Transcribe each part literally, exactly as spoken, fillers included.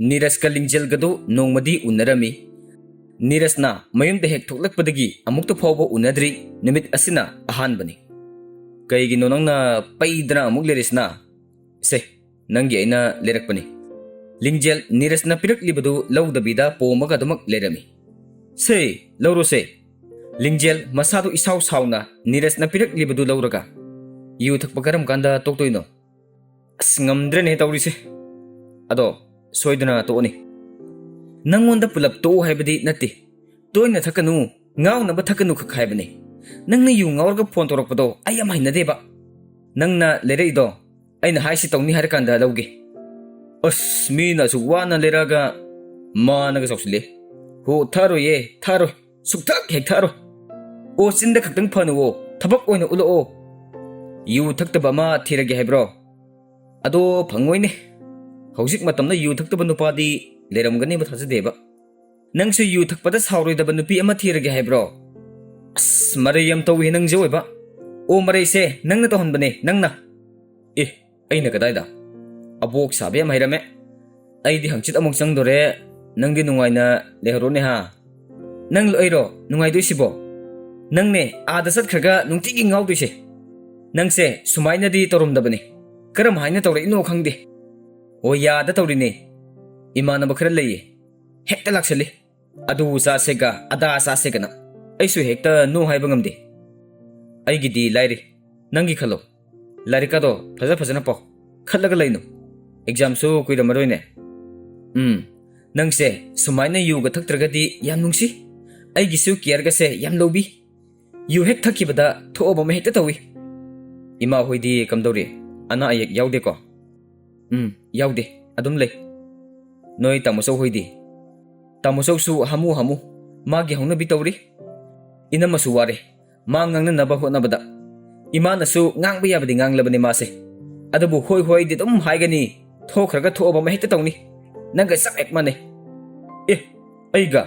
ꯅꯤꯔꯖꯀ ꯂꯤꯡꯖꯦꯜꯒꯗꯨ ꯅꯣꯡꯃꯗꯤ ꯎꯅꯔꯝꯃꯤ꯫ ꯅꯤꯔꯖꯅ ꯃꯌꯨꯝꯗ ꯍꯦꯛ ꯊꯣꯛꯂꯛꯄꯗꯒꯤ ꯑꯃꯨꯛꯇ ꯐꯥꯎꯕ ꯎꯅꯗ꯭ꯔꯤ꯫ ꯅꯨꯃꯤꯠ ꯑꯁꯤꯅ ꯑꯍꯥꯟꯕꯅꯤ꯫ "ꯀꯩꯒꯤꯅꯣ ꯅꯪꯅ ꯄꯩꯗꯅ ꯑꯃꯨꯛ ꯂꯩꯔꯤꯁꯤꯅ?" "ꯁꯦ, ꯅꯪꯒꯤ ꯑꯩꯅ ꯂꯩꯔꯛꯄꯅꯤ꯫" ꯂꯤꯡꯖꯦꯜ ꯅꯤꯔꯖꯅ ꯄꯤꯔꯛꯂꯤꯕꯗꯨ ꯂꯧꯗꯕꯤꯗ ꯄꯣꯝꯃꯒ ꯑꯗꯨꯃꯛ ꯂꯩꯔꯝꯃꯤ꯫ "ꯁꯦ, ꯂꯧꯔꯣꯁꯦ꯫" ꯂꯤꯡꯖꯦꯜ ꯃꯁꯥꯗꯨ ꯏꯁꯥꯎ ꯁꯥꯎꯅ ꯅꯤꯔꯖꯅ ꯄꯤꯔꯛꯂꯤꯕꯗꯨ ꯂꯧꯔꯒ, "ꯌꯨ ꯊꯛꯄ ꯀꯔꯝ ꯀꯥꯟꯗ ꯇꯣꯛꯇꯣꯏꯅꯣ? ꯑꯁ, ꯉꯝꯗ꯭ꯔꯦꯅꯦ ꯇꯧꯔꯤꯁꯦ꯫ ꯑꯗꯣ ꯁꯣꯏꯗꯅ ꯇꯣꯛꯑꯅꯤ꯫ ꯅꯪꯉꯣꯟꯗ ꯄꯨꯂꯞ ꯇꯣꯛꯎ ꯍꯥꯏꯕꯗꯤ ꯅꯠꯇꯦ꯫ ꯇꯣꯏꯅ ꯊꯛꯀꯅꯨ, ꯉꯥꯎꯅꯕ ꯊꯛꯀꯅꯨ ꯈꯛ ꯍꯥꯏꯕꯅꯤ꯫ ꯅꯪꯅ ꯌꯨ ꯉꯥꯎꯔꯒ ꯐꯣꯟ ꯇꯧꯔꯛꯄꯗꯣ ꯑꯩ ꯌꯥꯝ ꯍꯩꯅꯗꯦꯕ꯫ ꯅꯪꯅ ꯂꯩꯔꯛꯏꯗꯣ ꯑꯩꯅ ꯍꯥꯏꯁꯤ ꯇꯧꯅꯤ ꯍꯥꯏꯔꯀꯥꯟꯗ ꯂꯧꯒꯦ꯫" ꯑꯁ, ꯃꯤꯅ ꯑꯁꯨꯛ ꯋꯥꯅ ꯂꯩꯔꯛꯑꯒ ꯃꯥꯅꯒ ꯆꯥꯎꯁꯤꯜꯂꯦ꯫ "ꯍꯣ, ꯊꯛꯑꯔꯣꯏꯌꯦ, ꯊꯛꯑꯔꯣꯏ꯫ ꯁꯨꯛꯊꯛ ꯍꯦꯛ ꯊꯛꯑꯔꯣꯏ꯫ ꯑꯣ, ꯆꯤꯟꯗ ꯈꯛꯇꯪ ꯐꯅꯨꯋꯣ, ꯊꯕꯛ ꯑꯣꯏꯅ ꯎꯠꯂꯛꯑꯣ꯫ ꯌꯨ ꯊꯛꯇꯕ ꯑꯃ ꯊꯤꯔꯒꯦ ꯍꯥꯏꯕ꯭ꯔꯣ? ꯑꯗꯣ ꯐꯪꯉꯣꯏꯅꯦ꯫ ꯍꯧꯖꯤꯛ ꯃꯇꯝꯗ ꯌꯨ ꯊꯛꯇꯕ ꯅꯨꯄꯥꯗꯤ ꯂꯩꯔꯝꯒꯅꯤꯕ ꯊꯥꯖꯗꯦꯕ꯫ ꯅꯪꯁꯨ ꯌꯨ ꯊꯛꯄꯗ ꯁꯥꯎꯔꯣꯏꯗꯕ ꯅꯨꯄꯤ ꯑꯃ ꯊꯤꯔꯒꯦ ꯍꯥꯏꯕ꯭ꯔꯣ?" ꯑꯁ, ꯃꯔꯩ ꯌꯥꯝ ꯇꯧꯏꯍꯦ ꯅꯪꯁꯦ ꯑꯣꯏꯕ꯫ "ꯑꯣ, ꯃꯔꯩꯁꯦ ꯅꯪꯅ ꯇꯧꯍꯟꯕꯅꯦ, ꯅꯪꯅ꯫" "ꯑꯦ, ꯑꯩꯅ ꯀꯗꯥꯏꯗ? ꯑꯕꯣꯛ ꯁꯥꯕ ꯌꯥꯝ ꯍꯩꯔꯝꯃꯦ꯫ ꯑꯩꯗꯤ ꯍꯪꯆꯤꯠ ꯑꯃꯨꯛ ꯆꯪꯗꯣꯔꯦ, ꯅꯪꯗꯤ ꯅꯨꯡꯉꯥꯏꯅ ꯂꯩꯍꯧꯔꯣꯅꯦ ꯍꯥ꯫ ꯅꯪ ꯂꯣꯏꯔꯣ ꯅꯨꯡꯉꯥꯏꯗꯣꯏꯁꯤꯕꯣ? ꯅꯪꯅꯦ ꯑꯥꯗ ꯆꯠꯈ꯭ꯔꯒ ꯅꯨꯡꯇꯤꯒꯤ ꯉꯥꯎꯗꯣꯏꯁꯦ꯫ ꯅꯪꯁꯦ ꯁꯨꯃꯥꯏꯅꯗꯤ ꯇꯧꯔꯝꯗꯕꯅꯤ꯫ ꯀꯔꯝ ꯍꯥꯏꯅ ꯇꯧꯔꯛꯏꯅꯣ ꯈꯪꯗꯦ꯫ ꯑꯣ, ꯌꯥꯗ ꯇꯧꯔꯤꯅꯦ꯫ ꯏꯃꯥꯟꯅꯕ ꯈꯔ ꯂꯩꯌꯦ, ꯍꯦꯛꯇ ꯂꯥꯛꯁꯜꯂꯤ꯫ ꯑꯗꯨ ꯆꯥꯁꯦꯒ ꯑꯗꯥ ꯆꯥꯁꯦꯒꯅ꯫ ꯑꯩꯁꯨ ꯍꯦꯛꯇ no ꯍꯥꯏꯕ ꯉꯝꯗꯦ꯫ ꯑꯩꯒꯤꯗꯤ ꯂꯥꯏꯔꯤ, ꯅꯪꯒꯤ ꯈꯜꯂꯣ꯫ ꯂꯥꯏꯔꯤꯛꯀꯗꯣ ꯐꯖ ꯐꯖꯅ ꯄꯥꯎ, ꯈꯠꯂꯒ ꯂꯩꯅꯨ꯫ ꯑꯦꯛꯖꯥꯝꯁꯨ ꯀꯨꯏꯔꯝꯃꯔꯣꯏꯅꯦ꯫ ꯎꯝ, ꯅꯪꯁꯦ ꯁꯨꯃꯥꯏꯅ ꯌꯨꯒ ꯊꯛꯇ꯭ꯔꯒꯗꯤ ꯌꯥꯝ ꯅꯨꯡꯁꯤ꯫ ꯑꯩꯒꯤꯁꯨ ꯀꯤꯌꯔꯒꯁꯦ ꯌꯥꯝ ꯂꯧꯕꯤ꯫ ꯌꯨ ꯍꯦꯛ ꯊꯛꯈꯤꯕꯗ ꯊꯣꯛꯑꯕ ꯑꯃ ꯍꯦꯛꯇ ꯇꯧꯏ꯫ ꯏꯃꯥ ꯍꯣꯏꯗꯤ ꯀꯝꯗꯧꯔꯤ? ꯑꯅꯥ ꯑꯌꯦꯛ ꯌꯥꯎꯗꯦꯀꯣ?" "ꯎꯝ, ꯌꯥꯎꯗꯦ, ꯑꯗꯨꯝ ꯂꯩ꯫ ꯅꯣꯏ ꯇꯥꯃꯣꯆꯧ ꯍꯣꯏꯗꯤ?" "ꯇꯥꯃꯣꯆꯧꯁꯨ ꯍꯥꯃꯨ ꯍꯥꯃꯨ, ꯃꯥꯒꯤ ꯍꯧꯅꯕꯤ ꯇꯧꯔꯤ꯫ ꯏꯅꯝꯃꯁꯨ ꯋꯥꯔꯦ, ꯃꯥ ꯉꯥꯡꯅꯅꯕ ꯍꯣꯠꯅꯕꯗ꯫ ꯏꯃꯥꯅꯁꯨ ꯉꯥꯡꯕ ꯌꯥꯕꯗꯤ ꯉꯥꯡꯂꯕꯅꯤ ꯃꯥꯁꯦ꯫ ꯑꯗꯨꯕꯨ ꯍꯣꯏ ꯍꯣꯏꯗꯤ ꯑꯗꯨꯝ ꯍꯥꯏꯒꯅꯤ, ꯊꯣꯛꯈ꯭ꯔꯒ ꯊꯣꯛꯑꯕ ꯑꯃ ꯍꯦꯛꯇ ꯇꯧꯅꯤ꯫ ꯅꯪꯒ ꯆꯞ ꯍꯦꯛ ꯃꯥꯟꯅꯩ꯫" "ꯑꯦ, ꯑꯩꯒ?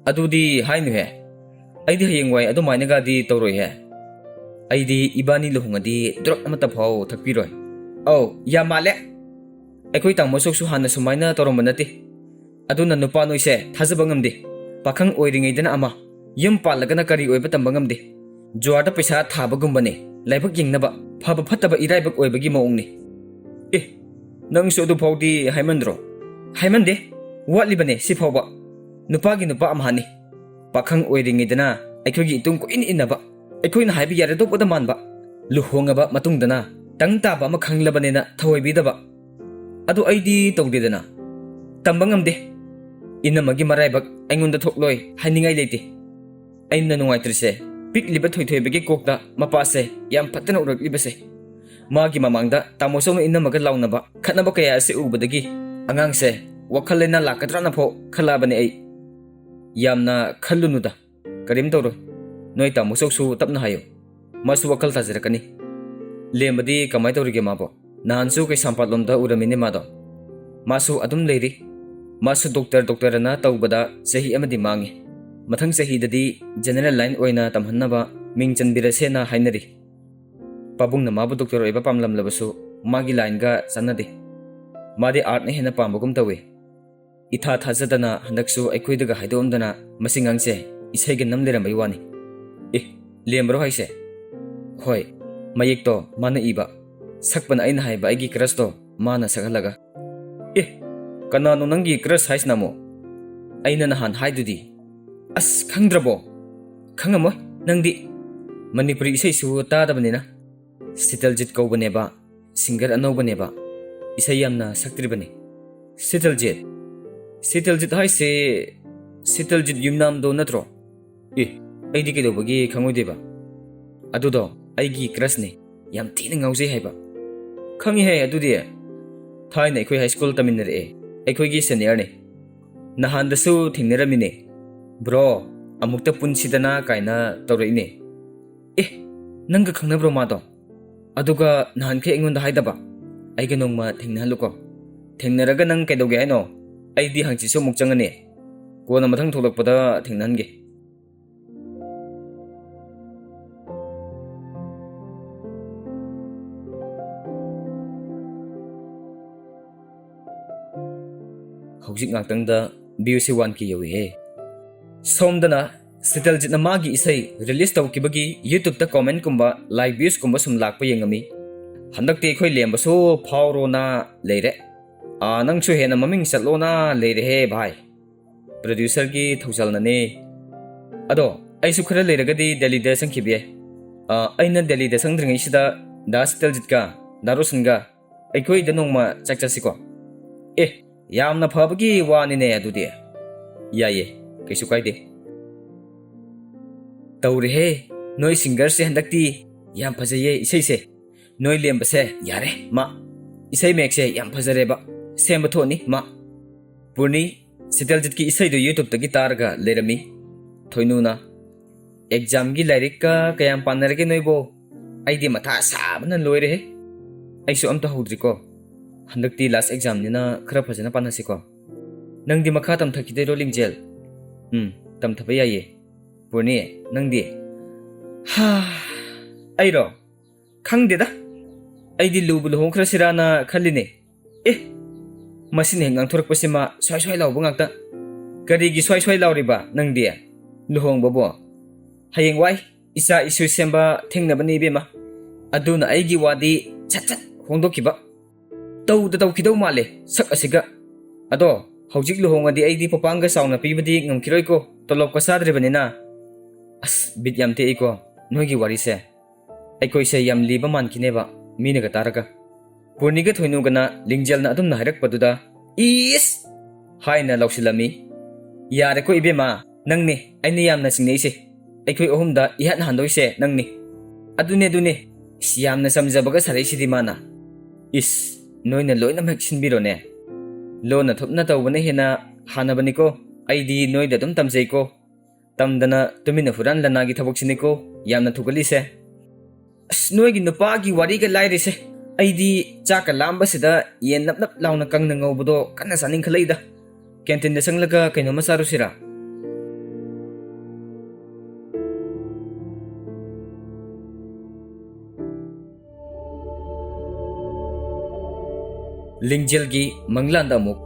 ꯑꯗꯨꯗꯤ ꯍꯥꯏꯅꯨꯍꯦ꯫ ꯑꯩꯗꯤ ꯍꯌꯦꯡꯋꯥꯏ ꯑꯗꯨꯃꯥꯏꯅꯒꯗꯤ ꯇꯧꯔꯣꯏꯍꯦ꯫ ꯑꯩꯗꯤ ꯏꯕꯥꯅꯤ ꯂꯨꯍꯣꯡꯉꯗꯤ ꯗ꯭ꯔꯛ ꯑꯃꯠꯇ ꯐꯥꯎ ꯊꯛꯄꯤꯔꯣꯏ꯫" "ꯑꯧ, ꯌꯥꯝ ꯃꯥꯜꯂꯦ꯫ ꯑꯩꯈꯣꯏ ꯇꯥꯃꯣ ꯁꯣꯛꯁꯨ ꯍꯥꯟꯅ ꯁꯨꯃꯥꯏꯅ ꯇꯧꯔꯝꯕ ꯅꯠꯇꯦ꯫ ꯑꯗꯨꯅ ꯅꯨꯄꯥ ꯅꯣꯏꯁꯦ ꯊꯥꯖꯕ ꯉꯝꯗꯦ꯫ ꯄꯥꯈꯪ ꯑꯣꯏꯔꯤꯉꯩꯗꯅ ꯑꯃ, ꯌꯨꯝ ꯄꯥꯜꯂꯒꯅ ꯀꯔꯤ ꯑꯣꯏꯕ ꯇꯝꯕ ꯉꯝꯗꯦ꯫ ꯖꯨꯋꯥꯔꯗ ꯄꯩꯁꯥ ꯊꯥꯕꯒꯨꯝꯕꯅꯦ, ꯂꯥꯏꯕꯛ ꯌꯦꯡꯅꯕ, ꯐꯕ ꯐꯠꯇꯕ ꯏꯔꯥꯏꯕꯛ ꯑꯣꯏꯕꯒꯤ ꯃꯑꯣꯡꯅꯤ꯫ ꯑꯦ, ꯅꯪꯁꯨ ꯑꯗꯨ ꯐꯥꯎꯗꯤ ꯍꯥꯏꯃꯟꯗ꯭ꯔꯣ? ꯍꯥꯏꯃꯟꯗꯦ, ꯋꯥꯠꯂꯤꯕꯅꯦ ꯁꯤ ꯐꯥꯎꯕ꯫ ꯅꯨꯄꯥꯒꯤ ꯅꯨꯄꯥ ꯑꯃꯍꯥꯅꯤ꯫ ꯄꯥꯈꯪ ꯑꯣꯏꯔꯤꯉꯩꯗꯅ ꯑꯩꯈꯣꯏꯒꯤ ꯏꯇꯨꯡ ꯀꯣꯏꯏꯟ ꯏꯟꯅꯕ, ꯑꯩꯈꯣꯏꯅ ꯍꯥꯏꯕ ꯌꯥꯔꯗꯧꯕꯗ ꯃꯥꯟꯕ, ꯂꯨꯍꯣꯡꯉꯕ ꯃꯇꯨꯡꯗꯅ ꯇꯪ ꯇꯥꯕ ꯑꯃ ꯈꯪꯂꯕꯅꯦꯅ ꯊꯧꯑꯣꯏꯕꯤꯗꯕ꯫ ꯑꯗꯨ ꯑꯩꯗꯤ ꯇꯧꯗꯦꯗꯅ꯫ ꯇꯝꯕ ꯉꯝꯗꯦ꯫ ꯏꯅꯝꯃꯒꯤ ꯃꯔꯥꯏꯕꯛ ꯑꯩꯉꯣꯟꯗ ꯊꯣꯛꯂꯣꯏ ꯍꯥꯏꯅꯤꯡꯉꯥꯏ ꯂꯩꯇꯦ꯫ ꯑꯩꯅ ꯅꯨꯡꯉꯥꯏꯇ꯭ꯔꯤꯁꯦ, ꯄꯤꯛꯂꯤꯕ ꯊꯣꯏꯊꯣꯏꯕꯒꯤ ꯀꯣꯛꯇ ꯃꯄꯥꯁꯦ ꯌꯥꯝ ꯐꯠꯇꯅ ꯎꯔꯛꯂꯤꯕꯁꯦ꯫ ꯃꯥꯒꯤ ꯃꯃꯥꯡꯗ ꯇꯥꯃꯣ ꯆꯧꯅ ꯏꯅꯝꯃꯒ ꯂꯥꯎꯅꯕ, ꯈꯠꯅꯕ ꯀꯌꯥ ꯑꯁꯤ ꯎꯕꯗꯒꯤ ꯑꯉꯥꯡꯁꯦ ꯋꯥꯈꯜ ꯂꯩꯅꯥ ꯂꯥꯛꯀꯗ꯭ꯔꯥꯅ ꯐꯥꯎ ꯈꯜꯂꯛꯑꯕꯅꯦ ꯑꯩ꯫ ꯌꯥꯝꯅ ꯈꯜꯂꯨꯅꯨꯗ, ꯀꯔꯤꯝ ꯇꯧꯔꯣꯏ꯫ ꯅꯣꯏ ꯇꯥꯃꯣ ꯆꯧꯁꯨ ꯇꯞꯅ ꯍꯥꯏꯌꯨ, ꯃꯥꯁꯨ ꯋꯥꯈꯜ ꯇꯥꯖꯔꯛꯀꯅꯤ꯫ ꯂꯦꯝꯕꯗꯤ ꯀꯃꯥꯏ ꯇꯧꯔꯤꯒꯦ ꯃꯥꯕꯣ? ꯅꯍꯥꯟꯁꯨ ꯀꯩꯁꯥꯝꯄꯥꯠꯂꯣꯝꯗ ꯎꯔꯝꯃꯤꯅꯦ ꯃꯥꯗꯣ꯫ ꯃꯥꯁꯨ ꯑꯗꯨꯝ ꯂꯩꯔꯤ꯫ ꯃꯥꯁꯨ ꯗꯣꯛꯇꯔ ꯗꯣꯛꯇꯔ ꯑꯅ ꯇꯧꯕꯗ ꯆꯍꯤ ꯑꯃꯗꯤ ꯃꯥꯡꯉꯤ꯫ ꯃꯊꯪ ꯆꯍꯤꯗꯗꯤ ꯖꯦꯅꯦꯔꯦꯜ ꯂꯥꯏꯟ ꯑꯣꯏꯅ ꯇꯝꯍꯟꯅꯕ ꯃꯤꯡ ꯆꯟꯕꯤꯔꯁꯦꯅ ꯍꯥꯏꯅꯔꯤ꯫ ꯄꯥꯕꯨꯡꯅ ꯃꯥꯕꯨ ꯗꯣꯛꯇꯔ ꯑꯣꯏꯕ ꯄꯥꯝꯂꯝꯂꯕꯁꯨ ꯃꯥꯒꯤ ꯂꯥꯏꯟꯒ ꯆꯥꯟꯅꯗꯦ꯫ ꯃꯥꯗꯤ ꯑꯥꯔꯠꯅ ꯍꯦꯟꯅ ꯄꯥꯝꯕꯒꯨꯝ ꯇꯧꯏ꯫ ꯏꯊꯥ ꯊꯥꯖꯗꯅ ꯍꯟꯗꯛꯁꯨ ꯑꯩꯈꯣꯏꯗꯒ ꯍꯥꯏꯗꯣꯛꯑꯝꯗꯅ ꯃꯁꯤ ꯉꯥꯡꯁꯦ ꯏꯁꯩꯒ ꯅꯝ ꯂꯩꯔꯝꯕꯩ ꯋꯥꯅꯤ꯫ ꯑꯦ, ꯂꯦꯝꯕ꯭ꯔꯣ ꯍꯥꯏꯁꯦ? ꯍꯣꯏ, ꯃꯌꯦꯛꯇꯣ ꯃꯥꯅ ꯏꯕ, ꯁꯛꯄꯅ ꯑꯩꯅ ꯍꯥꯏꯕ ꯑꯩꯒꯤ ꯀ꯭ꯔꯁꯇꯣ ꯃꯥꯅ ꯁꯛꯍꯜꯂꯒ꯫ ꯑꯦ, ꯀꯅꯥꯅꯣ ꯅꯪꯒꯤ ꯀ꯭ꯔꯁ ꯍꯥꯏꯁꯤꯅ ꯑꯃꯨꯛ? ꯑꯩꯅ ꯅꯍꯥꯟ ꯍꯥꯏꯗꯨꯗꯤ꯫ ꯑꯁ, ꯈꯪꯗ꯭ꯔꯕꯣ? ꯈꯪꯉꯝꯃꯣꯏ ꯅꯪꯗꯤ꯫ ꯃꯅꯤꯄꯨꯔꯤ ꯏꯁꯩꯁꯨ ꯇꯥꯗꯕꯅꯤꯅ꯫ ꯁꯤꯇꯜꯖꯤꯠ ꯀꯧꯕꯅꯦꯕ, ꯁꯤꯡꯒꯔ ꯑꯅꯧꯕꯅꯦꯕ, ꯏꯁꯩ ꯌꯥꯝꯅ ꯁꯛꯇ꯭ꯔꯤꯕꯅꯤ꯫ ꯁꯤꯇꯜꯖꯤꯠ? ꯁꯤꯇꯜꯖꯤꯠ ꯍꯥꯏꯁꯦ ꯁꯤꯇꯜꯖꯤꯠ ꯌꯨꯝꯅꯥꯝꯗꯣ ꯅꯠꯇ꯭ꯔꯣ? ꯑꯦ, ꯑꯩꯗꯤ ꯀꯩꯗꯧꯕꯒꯤ ꯈꯪꯉꯣꯏꯗꯣꯏꯕ? ꯑꯗꯨꯗꯣ ꯑꯩꯒꯤ ꯀ꯭ꯔꯁꯅꯦ, ꯌꯥꯝ ꯊꯤꯅ ꯉꯥꯎꯖꯩ ꯍꯥꯏꯕ꯫ ꯈꯪꯉꯤꯍꯦ ꯑꯗꯨꯗꯤ, ꯊꯥꯏꯅ ꯑꯩꯈꯣꯏ ꯍꯥꯏ ꯁ꯭ꯀꯨꯜ ꯇꯝꯃꯤꯟꯅꯔꯛꯑꯦ, ꯑꯩꯈꯣꯏꯒꯤ ꯁꯦꯅꯤꯌꯔꯅꯦ꯫ ꯅꯍꯥꯟꯗꯁꯨ ꯊꯦꯡꯅꯔꯝꯃꯤꯅꯦ, "ꯕ꯭ꯔꯣ, ꯑꯃꯨꯛꯇ ꯄꯨꯟꯁꯤꯗꯅ" ꯀꯥꯏꯅ ꯇꯧꯔꯛꯏꯅꯦ꯫ ꯑꯦ, ꯅꯪꯒ ꯈꯪꯅꯕ꯭ꯔꯣ ꯃꯥꯗꯣ? ꯑꯗꯨꯒ ꯅꯍꯥꯟꯈꯩ ꯑꯩꯉꯣꯟꯗ ꯍꯥꯏꯗꯕ? ꯑꯩꯒ ꯅꯣꯡꯃ ꯊꯦꯡꯅꯍꯜꯂꯨꯀꯣ꯫ ꯊꯦꯡꯅꯔꯒ ꯅꯪ ꯀꯩꯗꯧꯒꯦ ꯍꯥꯏꯅꯣ? ꯑꯩꯗꯤ ꯍꯪꯆꯤꯠꯁꯨ ꯑꯃꯨꯛ ꯆꯪꯉꯅꯤ꯫ ꯀꯣꯟꯅ ꯃꯊꯪ ꯊꯣꯛꯂꯛꯄꯗ ꯊꯦꯡꯅꯍꯟꯒꯦ꯫ ꯍꯧꯖꯤꯛ ꯉꯥꯛꯇꯪꯗ views ꯁꯤ one K ꯌꯧꯏꯍꯦ꯫ ꯁꯣꯝꯗꯅ ꯁꯤꯇꯜꯖꯤꯠꯅ ꯃꯥꯒꯤ ꯏꯁꯩ release ꯇꯧꯈꯤꯕꯒꯤ YouTube ꯇ comment ꯀꯨꯝꯕ, like, views ꯀꯨꯝꯕ ꯁꯨꯝ ꯂꯥꯛꯄ ꯌꯦꯡꯉꯝꯃꯤ꯫ ꯍꯟꯗꯛꯇꯤ ꯑꯩꯈꯣꯏ ꯂꯦꯝꯕꯁꯨ ꯐꯥꯎꯔꯣꯅ ꯂꯩꯔꯦ꯫ ꯑꯥ, ꯅꯪꯁꯨ ꯍꯦꯟꯅ ꯃꯃꯤꯡ ꯆꯠꯂꯣꯅ ꯂꯩꯔꯦꯍꯦ ꯚꯥꯏ꯫ Producer ꯒꯤ ꯊꯧꯖꯥꯜꯅꯅꯦ꯫ ꯑꯗꯣ ꯑꯩꯁꯨ ꯈꯔ ꯂꯩꯔꯒꯗꯤ ꯗꯦꯜꯂꯤꯗ ꯆꯪꯈꯤꯕ ꯌꯥꯏ꯫ ꯑꯥ, ꯑꯩꯅ ꯗꯦꯜꯂꯤꯗ ꯆꯪꯗ꯭ꯔꯤꯉꯩꯁꯤꯗ ꯗꯥ ꯁꯤꯇꯜꯖꯤꯠꯀ ꯗꯥ ꯔꯣꯁꯟꯒ ꯑꯩꯈꯣꯏꯗ ꯅꯣꯡꯃ ꯆꯥꯛ ꯆꯠꯁꯤꯀꯣ꯫ ꯑꯦ, ꯌꯥꯝꯅ ꯐꯕꯒꯤ ꯋꯥꯅꯤꯅꯦ ꯑꯗꯨꯗꯤ꯫ ꯌꯥꯏꯌꯦ, ꯀꯩꯁꯨ ꯀꯥꯏꯗꯦ꯫ ꯇꯧꯔꯦꯍꯦ, ꯅꯣꯏ singer ꯁꯦ ꯍꯟꯗꯛꯇꯤ ꯌꯥꯝ ꯐꯖꯩꯌꯦ ꯏꯁꯩꯁꯦ꯫ ꯅꯣꯏ ꯂꯦꯝꯕꯁꯦ ꯌꯥꯔꯦ, ꯃꯥ꯫ ꯏꯁꯩ ꯃꯌꯦꯛꯁꯦ ꯌꯥꯝ ꯐꯖꯔꯦꯕ꯫ ꯁꯦꯝꯕ ꯊꯣꯛꯑꯅꯤ, ꯃꯥ꯫ ꯄꯨꯔꯅꯤ, ꯁꯤꯇꯜꯖꯤꯠꯀꯤ ꯏꯁꯩꯗꯨ YouTube ꯇꯒꯤ ꯇꯥꯔꯒ ꯂꯩꯔꯝꯃꯤ꯫ ꯊꯣꯏꯅꯨꯅ, "Exam ꯒꯤ ꯂꯥꯏꯔꯤꯛꯀ ꯀꯌꯥꯝ ꯄꯥꯅꯔꯒꯦ ꯅꯣꯏꯕꯣ? ꯑꯩꯗꯤ ꯃꯊꯥ ꯁꯥꯕꯅ ꯂꯣꯏꯔꯦꯍꯦ꯫ ꯑꯩꯁꯨ ꯑꯝꯇ ꯍꯧꯗ꯭ꯔꯤꯀꯣ꯫ ꯍꯟꯗꯛꯇꯤ last exam ꯅꯤꯅ ꯈꯔ ꯐꯖꯅ ꯄꯥꯅꯁꯤꯀꯣ꯫ ꯅꯪꯗꯤ ꯃꯈꯥ ꯇꯝꯊꯈꯤꯗꯣꯏꯔꯣ, ꯂꯤꯡꯖꯦꯜ?" "ꯎꯝ, ꯇꯝꯊꯕ ꯌꯥꯏꯌꯦ꯫ ꯄꯨꯔꯅꯤ, ꯅꯪꯗꯤ?" "ꯍꯥ, ꯑꯩꯔꯣ? ꯈꯪꯗꯦꯗ꯫ ꯑꯩꯗꯤ ꯂꯨꯕꯨ ꯂꯨꯍꯣꯡꯈ꯭ꯔꯁꯤꯔꯥꯅ ꯈꯜꯂꯤꯅꯦ꯫ ꯑꯦ, ꯃꯁꯤꯅ ꯍꯦꯛ ꯉꯥꯡꯊꯣꯔꯛꯄꯁꯤꯃ ꯁ꯭ꯋꯥꯏ ꯁ꯭ꯋꯥꯏ ꯂꯥꯎꯕ ꯉꯥꯛꯇ꯫ ꯀꯔꯤꯒꯤ ꯁ꯭ꯋꯥꯏ ꯁ꯭ꯋꯥꯏ ꯂꯥꯎꯔꯤꯕ ꯅꯪꯗꯤ? ꯂꯨꯍꯣꯡꯕꯕꯨ? ꯍꯌꯦꯡꯋꯥꯏ ꯏꯆꯥ ꯏꯁꯨ ꯁꯦꯝꯕ ꯊꯦꯡꯅꯕꯅꯤ ꯏꯕꯦꯝꯃ꯫ ꯑꯗꯨꯅ ꯑꯩꯒꯤ ꯋꯥꯗꯤ ꯁꯠ ꯁꯠ ꯍꯣꯡꯗꯣꯛꯈꯤꯕ꯫ ꯇꯧꯗ ꯇꯧꯈꯤꯗꯧ ꯃꯥꯜꯂꯦ ꯁꯛ ꯑꯁꯤꯒ꯫ ꯑꯗꯣ ꯍꯧꯖꯤꯛ ꯂꯨꯍꯣꯡꯉꯗꯤ ꯑꯩꯗꯤ ꯄꯣꯄꯥꯡꯒ ꯆꯥꯎꯅ ꯄꯤꯕꯗꯤ ꯉꯝꯈꯤꯔꯣꯏꯀꯣ, ꯇꯣꯂꯣꯞꯀ ꯆꯥꯗ꯭ꯔꯤꯕꯅꯤꯅ꯫ ꯑꯁ, ꯕꯤꯠ ꯌꯥꯝ ꯇꯦꯛꯏꯀꯣ ꯅꯣꯏꯒꯤ ꯋꯥꯔꯤꯁꯦ꯫ ꯑꯩꯈꯣꯏꯁꯦ ꯌꯥꯝ ꯂꯤꯕ ꯃꯥꯟꯈꯤꯅꯦꯕ ꯃꯤꯅꯒ ꯇꯥꯔꯒ꯫" ꯄꯨꯔꯅꯤꯒ ꯊꯣꯏꯅꯨꯒꯅ ꯂꯤꯡꯖꯦꯜꯅ ꯑꯗꯨꯝꯅ ꯍꯥꯏꯔꯛꯄꯗꯨꯗ, "ꯏꯁ!" ꯍꯥꯏꯅ ꯂꯧꯁꯤꯜꯂꯝꯃꯤ꯫ "ꯌꯥꯔꯦꯀꯣ ꯏꯕꯦꯝꯃ, ꯅꯪꯅꯦ ꯑꯩꯅ ꯌꯥꯝꯅ ꯆꯤꯡꯅꯩꯁꯦ꯫ ꯑꯩꯈꯣꯏ ꯑꯍꯨꯝꯗ ꯏꯍꯥꯟ ꯍꯥꯟꯗꯣꯏꯁꯦ ꯅꯪꯅꯤ꯫" "ꯑꯗꯨꯅꯦ, ꯑꯗꯨꯅꯦ꯫ ꯏꯁ, ꯌꯥꯝꯅ ꯆꯝꯖꯕꯒ ꯁꯥꯔꯛꯏꯁꯤꯗꯤ ꯃꯥꯅ꯫" "ꯏꯁ, ꯅꯣꯏꯅ ꯂꯣꯏꯅꯃꯛ ꯁꯤꯟꯕꯤꯔꯣꯅꯦ꯫ ꯂꯣꯟꯅ ꯊꯨꯞꯅ ꯇꯧꯕꯅ ꯍꯦꯟꯅ ꯍꯥꯟꯅꯕꯅꯤꯀꯣ꯫ ꯑꯩꯗꯤ ꯅꯣꯏꯗ ꯑꯗꯨꯝ ꯇꯝꯖꯩꯀꯣ꯫ ꯇꯝꯗꯅ ꯇꯨꯃꯤꯟꯅ ꯍꯨꯔꯥꯟ ꯂꯅꯥꯒꯤ ꯊꯕꯛꯁꯤꯅꯤꯀꯣ ꯌꯥꯝꯅ ꯊꯨꯒꯠꯂꯤꯁꯦ꯫ ꯑꯁ, ꯅꯣꯏꯒꯤ ꯅꯨꯄꯥꯒꯤ ꯋꯥꯔꯤꯒ ꯂꯥꯏꯔꯤꯁꯦ꯫ ꯑꯩꯗꯤ ꯆꯥꯛꯀ ꯂꯥꯝꯕꯁꯤꯗ ꯌꯦꯟ ꯅꯞ ꯅꯞ ꯂꯥꯎꯅ ꯀꯪꯅ ꯉꯧꯕꯗꯣ ꯀꯟꯅ ꯆꯥꯅꯤꯡꯈꯠꯂꯛꯏꯗ꯫ Canteen ꯗ ꯆꯪꯂꯒ ꯀꯩꯅꯣꯝꯃ ꯆꯥꯔꯨꯁꯤꯔꯥ?" ꯂꯤꯡꯖꯦꯜꯒꯤ ꯃꯪꯂꯥꯟꯗ ꯑꯃꯨꯛ꯫